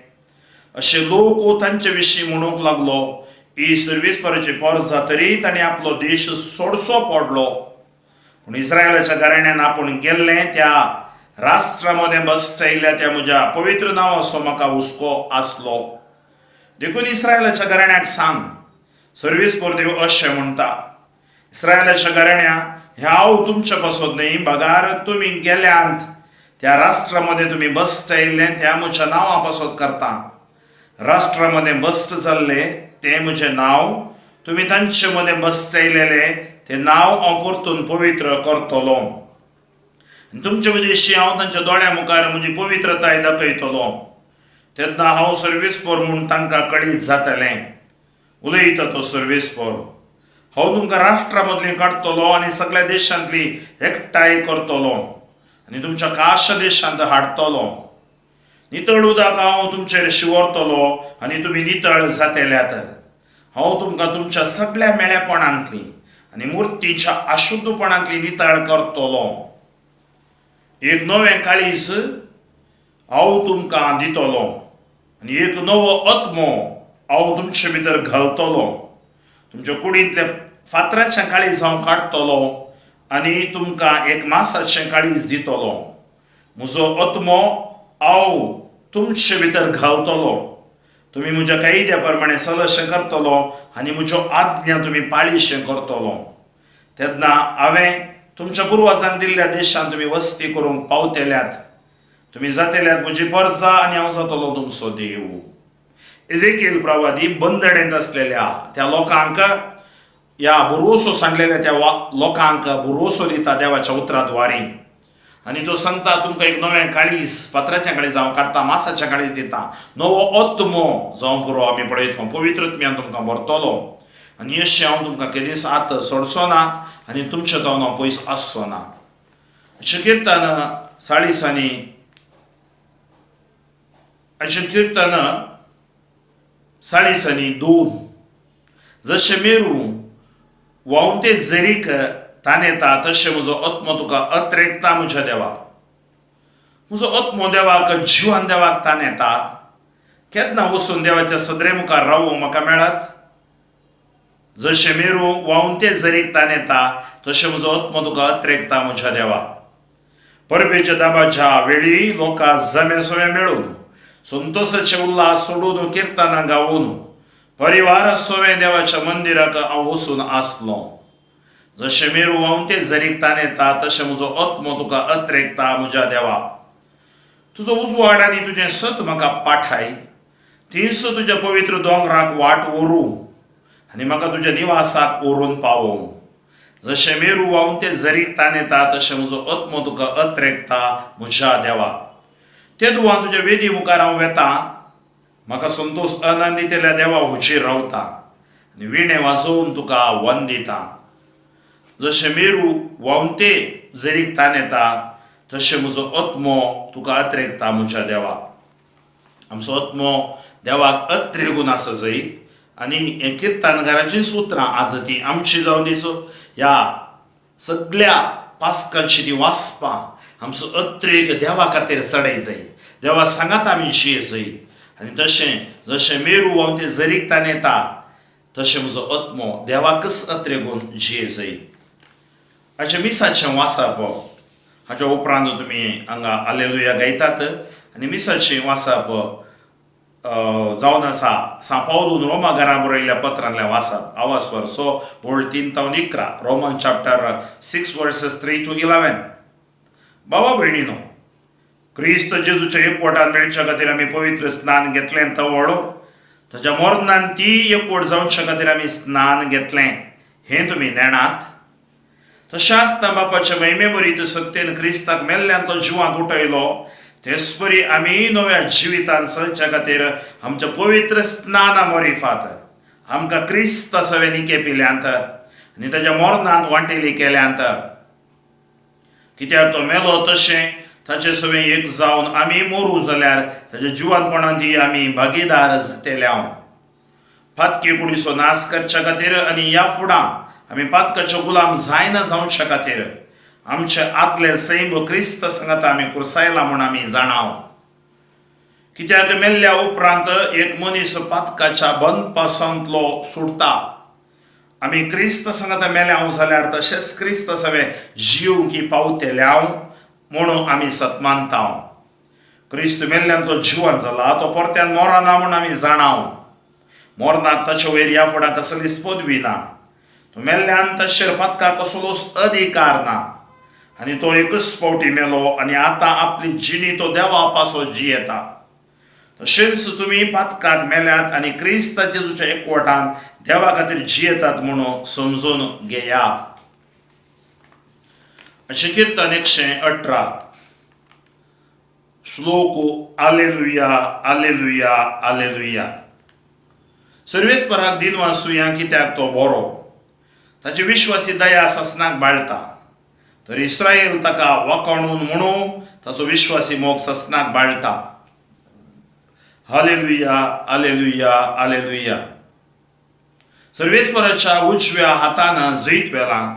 अशे लोक तांचे विशीं म्हणूंक लागलो, ही सर्वेस्पराची पोरजा, तरी तांणी आपलो देश सोडचो पडलो. पूण इस्रायलाच्या घराण्यान आपूण गेल्लें त्या राष्ट्रा मदें बसतायल्या त्या म्हज्या पवित्र नांवाचो म्हाका हुस्को आसलो. देखून इस्रायलाच्या घराण्याक सांग, सर्वेस्पर देव अशें म्हणटा, इस्रायलाच्या घराण्या, हांव तुमच्या पासत न्हय, बगार तुमी गेल्यांत त्या राष्ट्रा मदें तुमी बसतायल्लें त्या म्हज्या नांवा पासत करता. राष्ट्रा मदें बस्ट जाल्लें तें म्हजें नांव तुमी तांचे मदें बसतायलेलें तें नांव हांव परतून पवित्र करतलो आनी तुमचे विशीं हांव तांच्या दोळ्या मुखार म्हजी पवित्रताय दाखयतलो. तेन्ना हांव सर्वेस्पर म्हूण तांकां कळीत जातलें, उलयता तो सर्वेस्पर. हांव तुमकां राष्ट्रा मदलीं काडटलो आनी सगळ्या देशांतली एकठांय करतलो आनी तुमच्या काश देशांत हाडटलो. नितळ उदक हांव तुमचेर शिंवरतलो आनी तुमी नितळ जातेल्यात. हांव तुमकां तुमच्या सगळ्या मेळेपणांतली आनी मुर्तीच्या अशुद्धपणांतली नितळ करतलो. एक नवें काळीज हांव तुमकां दितलो आनी एक नवो आत्मो हांव तुमचे भितर घालतलो. तुमच्या कुडींतले फातराचें काळीज हांव काडटलो आनी तुमकां एक मासाचें काळीज दितलो. म्हजो आत्मो हांव तुमचे भितर घालतलो. तुमी म्हज्या कायद्या प्रमाणे चलशें करतलो आनी म्हज्यो आज्ञा तुमी पाळीशें करतलो. तेन्ना हांवें तुमच्या पुर्वजांक दिल्ल्या देशांत तुमी वस्ती करूंक पावतेल्यात. तुमी जातेल्यात म्हजी परजा आनी हांव जातलो तुमचो देव. एझेकियल प्रवादी बंदडेंत आसलेल्या त्या लोकांक, ह्या भरवसो सांगलेल्या त्या लोकांक भरवसो दिता देवाच्या उतराद्वारी. आनी तो सांगता, तुमकां एक नवें काळीज, फातराचें काळीज हांव काडटा, मासाचें काळीज दिता, नवो आत्मो जावं पुरो. आमी पळयता, पवित्र आत्म्यान तुमकां भरतलो. आनी अशें हांव तुमकां केदींच आतां सोडचो ना आनी तुमच्या जावन हांव पयस आसचो ना. अशें किर्तन चाळीसांनी, अशें किर्तन 42. जशें मेरू व्हांवते झरीक तानेता तशें म्हजो आत्मो तुका अत्रेकता म्हज्या देवा. म्हजो आत्मो देवाक, जिवान देवाक तानेता. केन्ना वचून देवाच्या सदरे मुखार रावूंक म्हाका मेळत? जशें मेरू व्हांवते झरीक तानेता तशें म्हजो आत्मो तुका अत्रेकता म्हज्या देवा. परबेच्या दाबाच्या वेळी लोकां जमे सवे मेळून संतोसाचे उल्हास सोडून किर्तनां गावून परिवार सवे देवाच्या मंदिराक हांव वचून आसलो. जशें मेरू व्हांवते झरीक तानेता तशें म्हजो आत्मो तुका अत्रेकता म्हज्या देवा. तुजो उजवाड आनी तुजें सत म्हाका पाठाय, थंयच तुज्या पवित्र दोंगराक वाट व्हरूं आनी म्हाका तुज्या निवासाक व्हरून पावोवं. जशें मेरू व्हांवते झरीक तानेता तशें म्हजो आत्मो तुका अत्रेकता म्हज्या देवा. ते दुवान तुज्या वेदी मुखार हांव वेता, म्हाका संतोश आनंद दितल्या देवा हुजीर रावता आनी विणे वाजोवन तुका वंदिता. जशें मेरू व्हांवते झरीक तानेता तशें म्हजो आत्मो तुका अत्रेकता म्हज्या देवा. आमचो आत्मो देवाक अत्रेगून आसा जय आनी हें किर्तनकाराचीं सुत्रां आज ती आमची जावन दिसो ह्या सगल्या पास्कांची ती वाचपां आमचो अत्रेग देवा खातीर चडय जाय. देवा सांगात आमी जिये जय आनी तशें जशें मेरू व्हांवते झरीक तानेता तशें म्हजो आत्मो देवाकच अत्रेगून जिये जय. हाचें मिसाचें वाचप हाच्या उपरांत तुमी हांगा आलेलुया गायतात आनी मिसाचें वाचप जावन आसा सां पावलून रोमा घरा बरयल्ल्या पत्रांतलें वाचप आवाज सो ओळ 3 तावन 11, Roman chapter 6 verses 3 to 11. बाबा भयणीनो, क्रिस्त जेजूच्या एकवटान मेळच्या खातीर आमी पवित्र स्नान घेतलें तवळ ताच्या मरणान ती एकवट जावच्या खातीर आमी स्नान घेतलें हें तुमी नेणात. तशें आसतना बापाच्या महिमे बरी सक्तेन क्रिस्ताक मेल्ल्यान तो जिवांत उठयलो तेच परी आमी नव्या जिवितान चलच्या खातीर आमच्या पवित्र स्नाना मोरिफात आमकां क्रिस्त सवे निके पिल्यांत आनी ताच्या मरणांत वांटेली केल्यांत. कित्याक तो मेलो तशें ताचे सवें एक जावन आमी मोरू जाल्यार ताच्या जिवानपणांत ही आमी भागीदार जातले. पातकी कुडीचो नाश करच्या खातीर आनी ह्या फुडां आमी पातकाच्यो गुलाम जायना जावच्या खातीर आमचे आदले सैम क्रिस्त सांगाता आमी कुर्सायला म्हूण आमी जाणाव. कित्याक मेल्ल्या उपरांत एक मनीस पातकाच्या बंदपासांतलो सुटता. आमी क्रिस्त सांगाता मेल्या हांव जाल्यार तशेंच क्रिस्त सवें जिवंकी पावतले हांव म्हणून आमी सतमानता. क्रिस्त मेल्ल्यान तो जिवन जाला तो परत्यान मोराना म्हूण आमी जाणाव. मोरनाक ताचे वयर ह्या फुडां कसलीच पदवी ना. तो मेल्ल्यान ताचेर पातका कसलोच अधिकार ना आनी तो एकच फावटी मेलो आनी आतां आपली जिणी तो देवा पासो जियेता. तशेंच तुमी पातकाक मेल्यात आनी क्रिस्त जेजूच्या एकवटान देवा खातीर जियेतात म्हणून समजून घेया. अशें किर्तन 118 श्लोक आलेलुया आलेलुया आलेलुया. सर्वेस्पराक दिन वासुया कित्याक तो बरो, ताची विश्वासी दया ससनाक बाळटा. तर इस्रायल ताका वाकाणून म्हणून ताचो विश्वासी मोग ससनाक बाळटा. Hallelujah hallelujah hallelujah. सर्वेस्पराच्या उजव्या हातान जैत वेलां,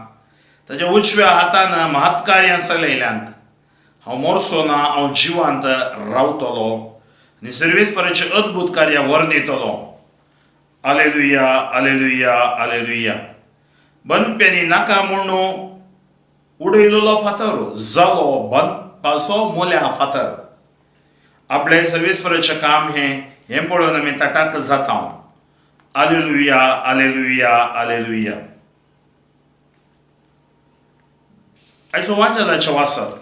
ताच्या उजव्या हातान महत्कार्यां चलयल्यांत. हांव मोरचो ना, हांव जिवांत रावतलो आनी सर्वेस्पराचें अद्भुत कार्यां वर्णितलो. Hallelujah hallelujah hallelujah. बनप्यांनी नाका म्हणून उडयलेलो फातर जालो बनपाचो मोल्या फातर. आपले सर्वेस्पराचें काम हें हें पळोवन आमी तटाक जाता. Hallelujah hallelujah hallelujah. आयचो वाचनाचें वाचप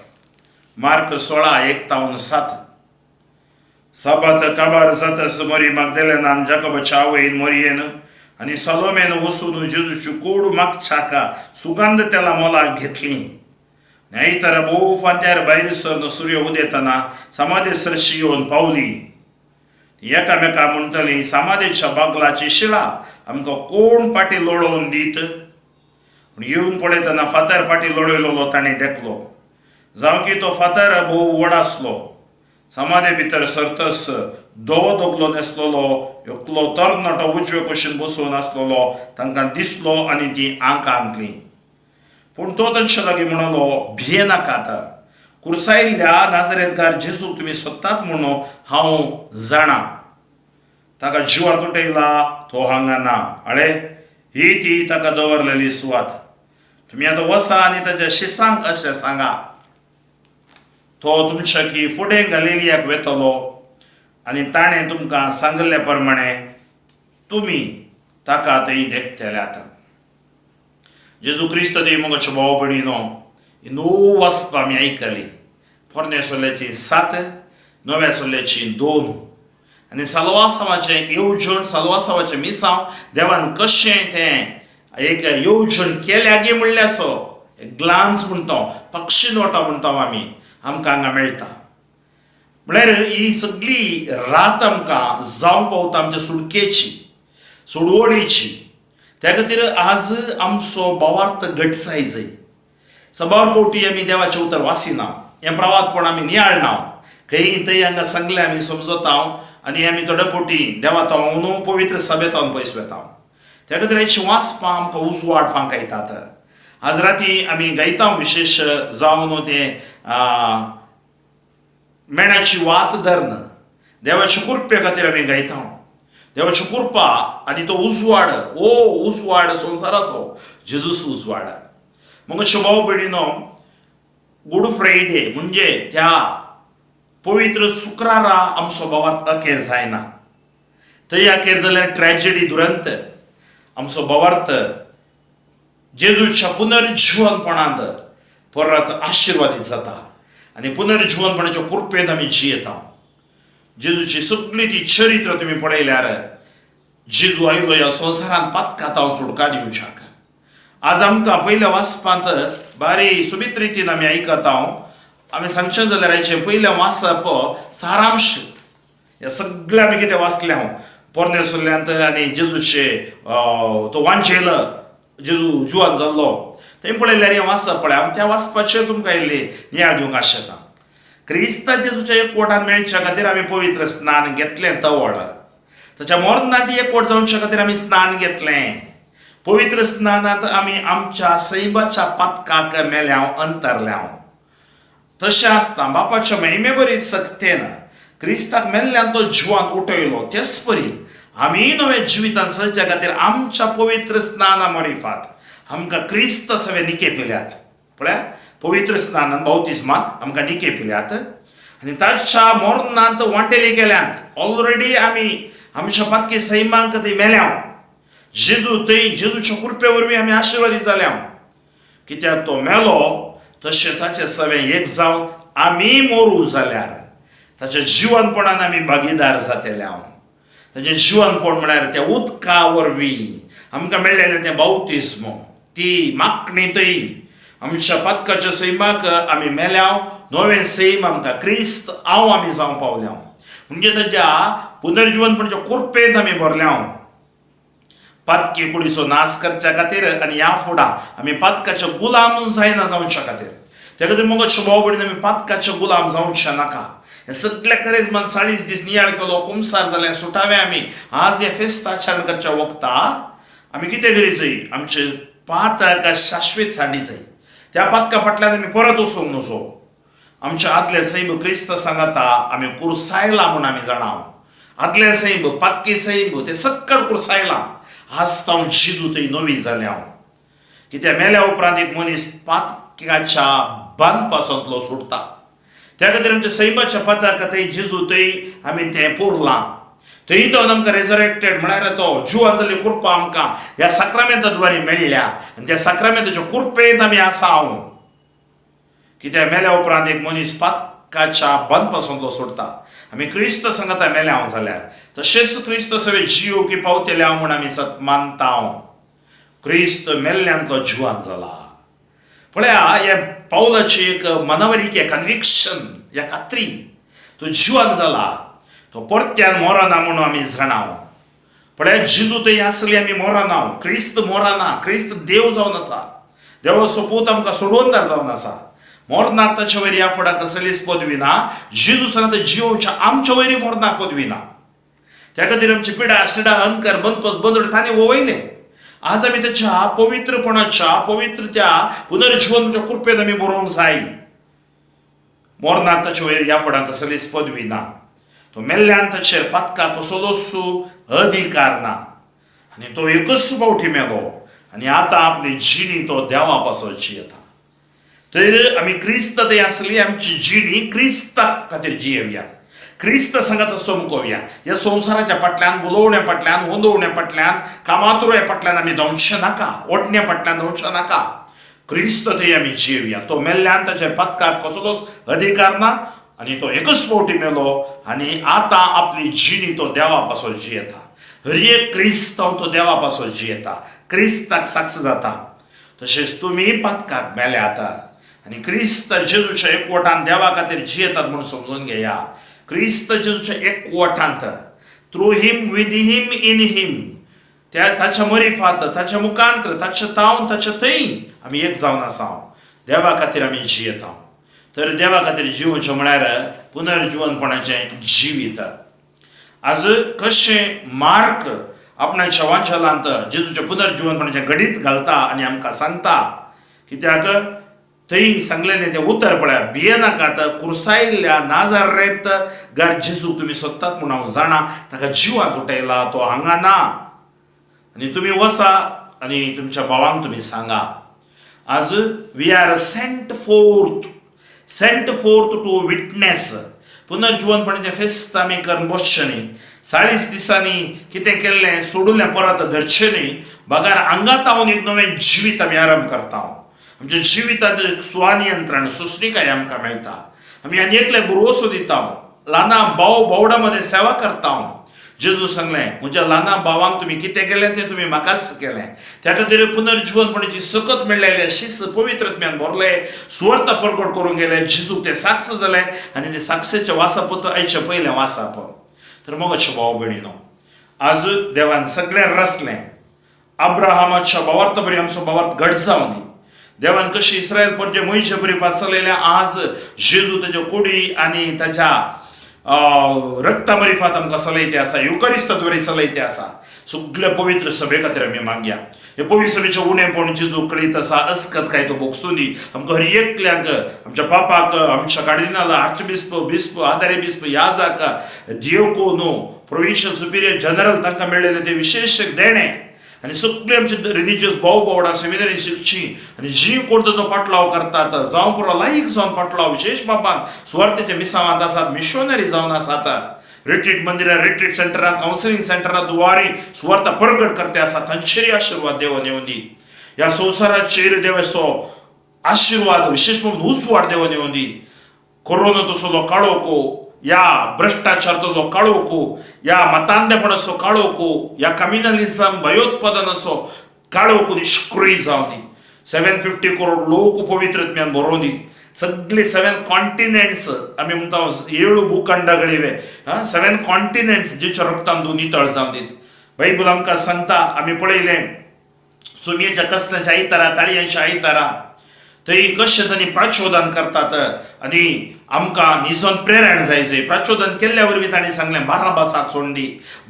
मार्क 16 1 7. साबात काबार जाता मरी मागदेलेनान जाकोबाच्या आवयन मोरयेन आनी सलोमेन वचून जेजूची कोड मागच्याक सुगंध तेला मोलाक घेतली. आयतारा भोव फांत्यार भायर सरन सूर्य उदेतना समाधी सरशी येवन पावली. एकामेका म्हणटलीं, समाधेच्या बागलाची शिळा आमकां कोण फाटीं लोळोवन दीत? पूण येवन पळयतना फातर फाटीं लोळयलोलो ताणें देखलो, जावं की तो फातर भोव व्हड आसलो. समाधे भितर सरतस धवो दगलो न्हेसलेलो एकलो तरणाटो उजवे कुशीन बसून आसलेलो तांकां दिसलो आनी तीं आंकांतलीं. पूण तो तांचे लागीं म्हणलो, भियेनाकात, कुर्सायल्ल्या नाजरेतगार जेजूक तुमी सोदतात म्हणून हांव जाणा. ताका जिवांत उठयला, तो हांगा ना. आळे, ही ती ताका दवरलेली सुवात. तुमी आतां वसा आनी ताच्या शिसांक अशें सांगा, तो तुमच्या की फुडें गलिलियाक वेतलो आनी ताणें तुमकां सांगिल्ल्या प्रमाणे तुमी ताका थंय देखतल्यात. जेजू क्रिस्त देव मोगाच्या भाव भयणीनो, ही णव वाचपां आमी आयकली, पोरण्या सोल्याची 7, नव्या सोल्याची 2, आनी साल्वासांवाचें येवजण, साल्वासांवाचें मिसांव देवान कशें तें एक येवजण केल्या गे म्हणल्याचो एक ग्लान्स म्हणटा, पक्षी नोटा म्हणटा आमी, आमकां हांगा मेळटा. म्हळ्यार ही सगळी रात आमकां जावंक पावता आमच्या सुटकेची, सोडवणीची. त्या खातीर आज आमचो भावार्थ घटसाय जाय. सबार फावटी आमी देवाचें उतर वाचिना, हें प्रवादपण आमी नियाळना, खंय थंय हांगा सांगलें आमी समजता आनी आमी थोडे फावटी देवा न्हू पवित्र सभेतावन पयस वेता. त्या खातीर हेची वाचपां आमकां उजवाड फांकायतात. आज राती आमी गायता विशेश जावन तें मेणाची वात धरून देवाचे कृपे खातीर आमी गायता. देवाची कृपा आनी तो उजवाड, ओ उजवाड संवसाराचो, जेजूस उजवाड. मग भाव भयणीनो, गुड फ्रायडे म्हणजे त्या पवित्र शुक्रारा आमचो भावार्थ अखेर जायना. थंय अखेर जाल्यार ट्रॅजेडी, दुरंत. आमचो भावार्थ जेजूच्या पुनर्जिवनपणांत परत आशिर्वादीत जाता आनी पुनर्जिवनपणाच्या कृपेन आमी जियेता. जेजूची सगळी ती चरित्र तुमी पळयल्यार, जेजू आयलो ह्या संवसारांत पातकाताव सुटका दिवच्याक. आज आमकां पयल्या वाचपांत बारी सोबीत रितीन आमी आयकता. आमी सांगचें जाल्यार आयचें पयलें वाचप सारांश ह्या सगळें आमी कितें वाचलें हांव पोरण्या सुल्ल्यांत आनी जेजूचे तो वांचेल जेजू जुवान जाल्लो थंय पळयल्यार हें वाचप पळय. हांव त्या वाचपाचेर तुमकां इल्ली नियाळ दिवंक आशेता. क्रिस्ता जेजूच्या एकवटान मेळच्या खातीर आमी पवित्र स्नान घेतलें तवळ. ताच्या मरणांत एकवट जावच्या खातीर आमी स्नान घेतलें. पवित्र स्नानांत आमी आमच्या सैबाच्या पातकाक मेल्याव, अंतरल्याव. तशें आसता बापाच्या महिमे बरी सक्तेन क्रिस्ताक मेल्ल्यान तो जिवांत उठयलो, तेच परी आमी नव्या जिवितान चलच्या खातीर आमच्या पवित्र स्नाना मरिफात आमकां क्रिस्त सगळे निके पिल्यात. पळया, पवित्र स्नानान बावतिस्मान आमकां निके पिल्यात आनी ताच्या मरणांत वांटेली केल्यात. ऑलरेडी आमी आमच्या पातकी सैमांक थंय मेल्याव. जेजू थंय जेजूच्या कृपे वरवीं आमी आशिर्वादीत जाल्या. कित्याक तो मेलो तशें ताचें सगळें एक जावन आमी मोरू जाल्यार ताच्या जिवनपणान आमी भागीदार जातले. हांव ताचें जिवनपण म्हळ्यार त्या उदका वरवीं आमकां मेळ्ळेलें तें बावतिस्म, ती मागणी. थंय आमच्या पातकाच्या सैमाक आमी मेल्याव, नवें सैम आमकां क्रिस्त हांव आमी जावंक पावल्या. म्हणजे ताच्या पुनर्जिवनपणाच्या कृपेंत आमी भरल्या. पातकी कुडीचो नाश करच्या खातीर आनी ह्या फुडां आमी पातकाच्या गुलाम जायना जावच्या खातीर. त्या खातीर मोगाच्या भाव भयणीन, आमी पातकाच्या गुलाम जावचे नाका. हे सगल्या करेजमान 40 दीस नियाळ केलो, कुमसार जालें, सुटावे आमी. आज हे फेस्त आचरण करच्या वखता आमी कितें करी जाय? आमचे पातक शाश्वीत सांडी जाय. त्या पातका फाटल्यान आमी परत वचूंक नजो. आमच्या आदले सैम क्रिस्त सांगाता आमी कुर्सायला म्हूण आमी जाणाव. आदले सैम, पातकी सैम ते सक्कड कुर्सायला. आज तावन जेजू थंय नवी जाल्या. हांव कित्याक मेल्या उपरांत एक मनीस पातकाच्या बांदपासांतलो सुटता. त्या खातीर आमच्या सैमाच्या पताक थंय जेजू थंय आमी तें पुरलां. थंय तो आमकां रेजरेक्टेड म्हळ्यार तो जिवन जाल्ली कृपा आमकां ह्या साक्रामेंता द्वारे मेळ्ळ्या आनी त्या साक्रामेंताच्या कृपेंत आमी आसा. हांव कित्याक मेल्या उपरांत एक मनीस पातकाच्या बांदपासांतलो सोडटा. आमी क्रिस्त सांगता मेल्या हांव जाल्यार तशेंच क्रिस्त सगळे जीव की पावतले हांव म्हूण आमी सत मानता. हांव क्रिस्त मेल्ल्यांतलो जिवान जाला. पळया, हे पावलाची एक मनावर एक कन्विक्शन, या खात्री, तो जिवान जाला. तो परत्यान मोरना म्हणून आमी जाणाव. पळय, जेजू थंय आसली आमी मोरना. क्रिस्त मोरना. क्रिस्त देव जावन आसा. देवाचो पूत आमकां सोडवणदार जावन आसा. मोरनाक ताचे वयर ह्या फुडां कसलीच पदवी ना. जेजू सांगता, जियोच्या आमच्या वयरय मोरनाक पदवी ना. त्या खातीर आमची पिडा शिडा, अनकर, बंदपस, बंदड तांणी वयले. आज आमी ताच्या पवित्रपणाच्या, पवित्र त्या पुनर्जीवनाच्या कृपेन आमी बरोवंक जाय. मोरनाक ताचे वयर ह्या फुडां कसलीच पदवी ना. तो मेल्ल्यान ताचेर पातका कसलोच अधिकार ना आनी तो एकच फावटी मेलो आनी आतां आपली जिणी तो देवा पासत जियेता. तर आमी क्रिस्त थंय आसली आमची जिणी क्रिस्ता खातीर जियेवया. क्रिस्त सांगात समकोवया. ह्या संवसाराच्या फाटल्यान, उलोवण्या फाटल्यान, वंदोवण्या फाटल्यान, कामातुऱ्या फाटल्यान आमी धांवचें नाका. ओडण्या फाटल्यान धांवचें नाका. क्रिस्त थंय आमी जियेवया. तो मेल्ल्यान ताचेर पातकाक कसलोच अधिकार ना आनी तो एकच फावटी मेलो आनी आतां आपली जिणी तो देवा पासत जियेता. हर एक क्रिस्तांव तो देवा पासत जियेता, क्रिस्ताक साक्ष जाता. तशेंच तुमी पातकाक मेल्यात आनी क्रिस्त जेजूच्या एकवटान देवा खातीर जियेतात म्हूण समजून घेया. क्रिस्त जेजूच्या एकवटांत, through him, with him, in him, त्या ताच्या मरिफात, ताच्या मुखांत्र, ताच्या तावन, ताच्या थंय आमी एक जावन आसा. देवा खातीर आमी जियेता. तर देवा खातीर जिवचें म्हळ्यार पुनर्जिवनपणाचें जिवीत. आज कशें मार्क आपणाच्या वांछलांत जेजूच्या पुनर्जिवनपणाचें घडीत घालता आनी आमकां सांगता. कित्याक थंय सांगलेलें तें उतर पळया, भियेनाकात, कुर्सायल्ल्या नाजारेत गार जेजूक तुमी सोदतात म्हूण हांव जाणा. ताका जिवाक उठयला, तो हांगा ना. आनी तुमी वसा आनी तुमच्या भावांक तुमी सांगा. आज we are sent forth, sent forth to witness. पुनर्जिवनपणाचें फेस्त आमी करून बसचें न्ही. 40 दिसांनी कितें केल्लें सोडून परत धरचें न्ही. बगार आंगात एक नवें जिवीत आमी आरंभ करता. आमच्या जिवितांत स्वनियंत्रण, सोंसणिकाय आमकां मेळटा. आमी आनी एकल्याक भरवसो दिता. ल्हाना भाव भावडां मदें सेवा करता. जेजू सांगलें, म्हज्या ल्हाना भावांक तुमी कितें केलें तें तुमी म्हाकाच केलें. त्या खातीर पुनर्जिवनपणाची सकत मेळ्ळेली अशीच पवित्र आत्म्यान भरले, सुवार्थ परगट करूंक गेले. जेजूक ते साक्ष जाले आनी ते साक्षेचें वाचप आयचें पयलें वाचप. तर मोगाचे भाव भयणीनो, आज देवान सगळें रचलें. अब्राहमाच्या भावार्थ बरी आमचो भावार्थ घट जावं दी. देवान कशी इस्रायल परजे मोयशे बरी चलयल्या, आज जेजू ताच्या कुडी आनी ताच्या रक्ता मरिफात आमकां चलयते आसा. युकरिस्ता द्वारे चलयते आसा. सगल्या पवित्र सभे खातीर आमी मागया. हे पवित्र सभेचें उणेपण जेजू कळीत आसा. अस्कत काय तो भोगसूं दी. आमकां हर एकल्यांक, आमच्या पापाक, आमच्या कार्दिनाल, आर्चबिस्प, बिस्प, आदारी बिस्प, याजाक, दियोकोनो, प्रोविन्शियल सुपिरियर जनरल, तांकां मेळ्ळेलें ते विशेश देणें आनी सगळे आमचे रिलिजियस भाव भावडां, सेमिनरी शिकची आनी जी कोण ताचो पाटलाव करतात, जावं पुरो लायक जावन पाटलाव, विशेश बाबान सुवार्थेच्या मिसावांत आसात, मिशनरी जावन आसात, रिट्रीट मंदिरां, रिट्रीट सेंटरां, कावन्सिलिंग सेंटरां द्वारे सुवार्थ परगट करते आसात, तांचेरय आशिर्वाद देवान येवन दी. ह्या संवसाराचेर देवाचो आशिर्वाद, विशेष म्हणून उजवाड देवान येवन दी. कोरोना तसलो काळोखो, या भ्रष्टाचार काळोखो, या मतांधेपणाचो काळोखो, या कम्युनलिझम, भयोत्पादनाचो काळोखो निष्क्रिय जावं दी. 750 करोड लोक पवित्र आत्म्यान भरोवन दी. सगळे सेवन कॉन्टिनेंट्स, आमी म्हणटा ಏಳು भूखंडಗಳಿವೆ, सेवन कॉन्टिनेंट्स जेच्या रक्तान धुवन नितळ जावं दीत. बायबल आमकां सांगता, आमी पळयलें सुमयेच्या कसल्याच्या आयतारा, ताळयांच्या आयतारा, थंय कशें तांणी प्रचोदन करतात आनी आमकां निजोन प्रेरण जाय जंय प्रचोदन केल्ल्या वरवीं तांणी सांगलें, बाराबासाक सोडली.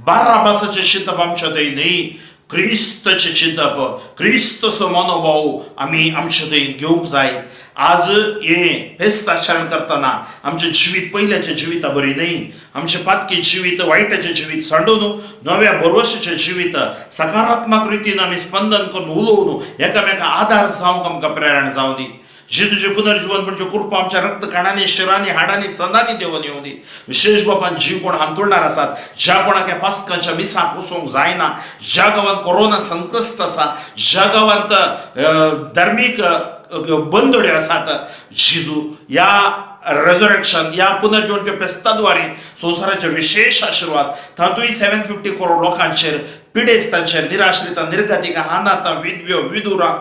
बाराबासाचें चिंतप आमच्या थंय न्हय. क्रिस्तचें चिंतप, क्रिस्तचो मनोभाव आमी आमचे थंय घेवंक जाय. आज हें फेस्त आचरण करतना आमचें जिवीत पयल्याच्या जिविता बरी न्हय. आमचें पातकी जिवीत, वायटाचें जिवीत सांडून नव्या भरवशाचें जिवीत सकारात्मक रितीन आमी स्पंदन करून, उलोवन एकामेका आदार जावंक आमकां प्रेरण जावं दी. जेजूचें पुनर्जीवन म्हणजे कृपा आमच्या रक्त कणांनी, शिरांनी, हाडांनी, सदांनी देवन येवं दी. विशेश बापान जी कोण हांतुळणार आसात, ज्या कोणाक ह्या पास्काच्या मिसाक वचोंक जायना, ज्या गांवांत कोरोना संकश्ट आसा, ज्या गांवांत धार्मीक बंदड्यो आसात, जेजू ह्या रेझरेक्शन, या पुनर्जीवनच्या फेस्ताद्वारे संवसाराचे विशेष आशिर्वाद, तातूंय 750 करोड लोकांचेर, पिडेस्तांचेर, निराश्रितां, निर्गतिकां, अनाथां, विधव्यो, विदुरां.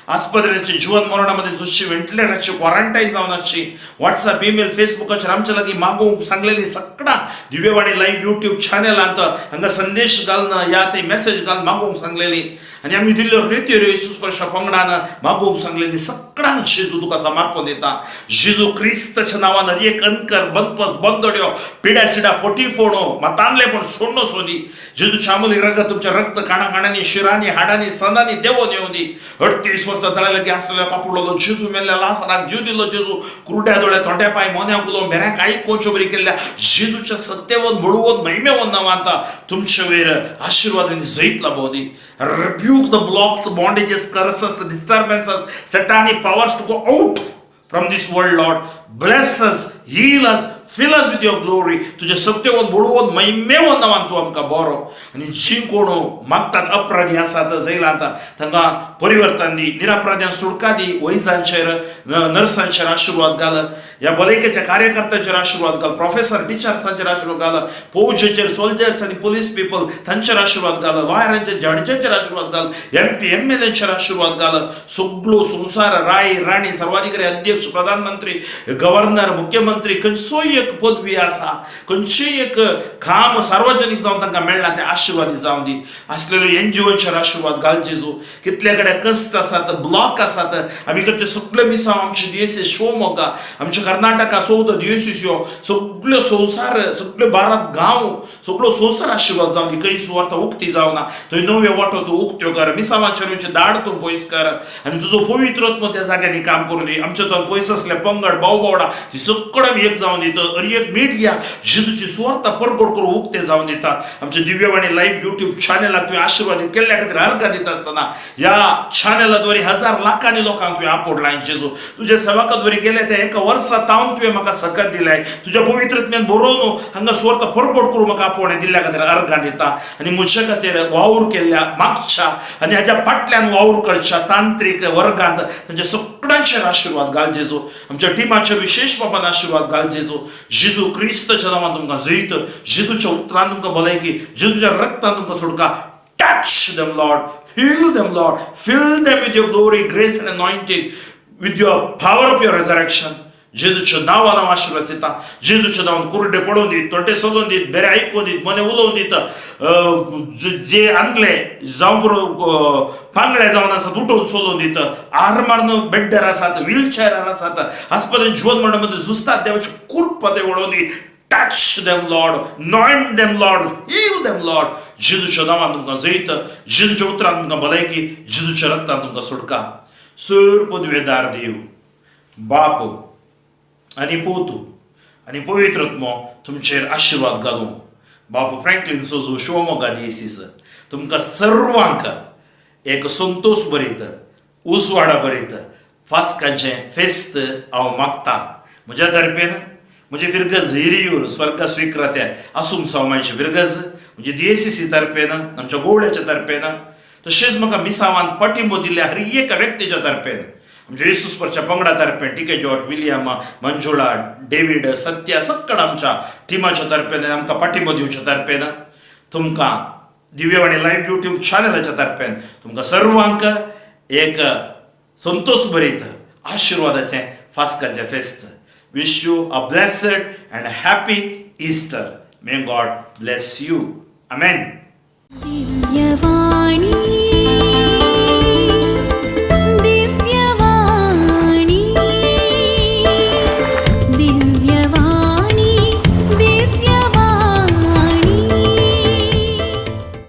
आस्पत्रेचे जिवन मरणा मदें झुजची, व्हेंटिलेटराची, क्वॉरंटायन जावन आसची, वॉट्सएप, ईमेल, फेसबुकाचेर आमच्या लागीं मागूंक सांगलेली सगळां दिव्यवाणी लायव्ह युट्यूब चॅनलांत हांगा संदेश घालून या ते मॅसेज घालून मागूंक सांगलेली आनी आमी दिल्ल्यो रेत्यो येसू पंगडान मागूंक सांगलेली सगळ्यांक जेजू तुका समर्पण दिता. जेजू क्रिस्ताच्या नांवान हर एक अनकर बंदपस बंदड्यो पिड्या सिडा फोटी फोडो मातानले पण सोडणो सोदी. जेजूच्या आमोली रगत तुमच्या रक्त काणा काणांनी, शिरांनी, हाडांनी, सनांनी देवोन येवं दी. 38 वर्सां तळ्या लागीं आसलेलो कापुडलो जेजू, मेल्ल्या लासराक जीव दिलो जेजू, कुरड्या दोळ्या, तोंड्या पांय, मोन्या उलोवन, भेऱ्यांक आयकोवच्यो बरी केल्ल्या जेजूच्या सत्तेवन, बळवून, महिमेवन नांवांत तुमचे वयर आशिर्वाद आनी जैत लाभोवं दी. Rebuke the blocks, bondages, curses, disturbances, satanic powers to go out from this world, Lord. Bless us, heal us, fill us with your glory. तुझ्या सत्तेवन, बळवून, महिमेवन नांवान तूं आमकां बरो आनी जी कोण मागतात, अपराधी आसात जैलांत, तांकां परिवर्तन दी, निरपराध्यांक सुटका दी. वैजांचेर, नर्सांचेर आशिर्वाद घाल, ह्या भलायकेच्या कार्यकर्त्यांचेर आशिर्वाद घाल, प्रोफेसर, टिचर्सांचेर आशिर्वाद घाल, फौजेचेर, सोल्जर्स आनी पोलीस पिपल तांचेर आशिर्वाद घाल, लॉयरांचेर, जड्जांचेर आशिर्वाद घाल, एमपी, एमएलएचेर आशिर्वाद घाल. सगळो संवसार, राय, राणी, सर्वाधिकारी, अध्यक्ष, प्रधानमंत्री, गव्हर्नर, मुख्यमंत्री, खंयचोय एक पदवी आसा, खंयचेय एक काम सार्वजनीक जावन तांकां मेळना, ते आशिर्वादी जावं दी. आसलेल्यो एनजीओचेर आशिर्वाद घाल जेजू. कितले कडेन कश्ट आसात, ब्लॉक आसात. आमी करचे सगळे मिसांव, आमचे दियेसीस शिवमोग्गा, आमच्या कर्नाटका चवदा दियेसीस्यो, सगळ्यो संवसार, सगळे भारत गांव, सगळो संवसार आशिर्वाद जावं दी. खंय सुवार्थ उक्ती जावना, थंय नव्यो वाटो तूं उक्त्यो कर. मिसावाचेर वयचे दाड तूं पयस कर आनी तुजो पवित्र आत्मो त्या जाग्यांनी काम करूं दी. आमच्या तो पयस आसले पंगड, भाव भावडा ती सगळं आमी एक जावन दिता. हर एक मिडिया जेजूची सुवार्थ परगट करून उक्ते जावन दिता. आमच्या दिव्यवाणी लाईव्ह युट्यूब चॅनलाक तुवें आशिर्वादीत केल्ल्या खातीर अर्घां दिता आसतना, ह्या चॅनलाद्वारे हजार लाखांनी लोकांक तुवें आपोडलां. जेजू, तुज्या सेवकाद्वारे गेले त्या एका वर्सा तावन तुवें म्हाका सकत दिलाय. तुज्या पवित्र आत्म्यान बरोवन हांगा सुवार्थ परगट करूं म्हाका आपोवणें दिल्ल्या खातीर अर्घां दिता. आनी म्हज्या खातीर वावर केल्ल्या मागच्या आनी हाज्या फाटल्यान वावर करच्या तांत्रीक वर्गांत तांच्या सगळ्यांचेर आशिर्वाद घाल जेजू. आमच्या टिमाचेर विशेश बाबान आशिर्वाद घाल जेजू. जेजू क्रिस्तच्या नांवान तुमकां जैत, जेजूच्या उतरान तुमकां भलायकी, जेजूच्या रक्तान तुमकां सुटका. Touch them, Lord. Heal them, Lord. Fill them with your glory, grace and anointing, with your power of your resurrection. जेजूच्या नांवान हांव आशिर्वाद दिता. जेजूच्या नांवान कुरडे पडून दीत, तोटे सोदून दीत, बेरे आयकून दीत, मने उलोवन दीत, जे आंगले जावं पुरो पांगळे जावन आसात, उठोवन सोदून दीत. आर मारून बेड्डर आसात, व्हील चेअरार आसात, आस्पत्रेन जिवन मरणामध्ये झुजतात, देवाची कृपा ते वळोवन दी. Touch them, Lord. Anoint them, Lord. Heal them, Lord. जेजूच्या नांवान तुमकां जैत, जेजूच्या उतरान तुमकां भलायकी, जेजूच्या रक्तान तुमकां सुटका. सूर पदवेदार देव बाप आनी पूत आनी पवित्र आत्मो तुमचेर आशिर्वाद घालूं. बापू फ्रँकलीन सोजू, शिवमोगा दियेसीस, तुमकां सर्वांक एक संतोष बरीत, उजवाडा बरीत फास्कांचें फेस्त हांव मागता. म्हज्या तर्फेन, म्हजे फिरगज हिरियूर स्वर्ग स्वीकृत्या आसूंक सावमांचे फिरगज, म्हणजे दियेसीसी तर्फेन, आमच्या गोवळ्याच्या तर्फेन, तशेंच म्हाका मिसावान पाठिंबो दिल्ल्या हर एका व्यक्तीच्या तर्फेन, आमच्या येसुस्परच्या पंगडा तर्फेन, टिके जॉर्ज, विलियम, मंजुळा, डेवीड, सत्या, सगळं आमच्या टिमाच्या तर्फेन आनी आमकां पाठिंबो दिवच्या तर्फेन, तुमकां दिव्यवाणी लायव्ह युट्यूब चॅनलाच्या तर्फेन तुमकां सर्वांक एक संतोष भरीत आशिर्वादाचें फास्काचें फेस्त. Wish you a blessed and happy Easter. May God bless you. Amen. Divyavani.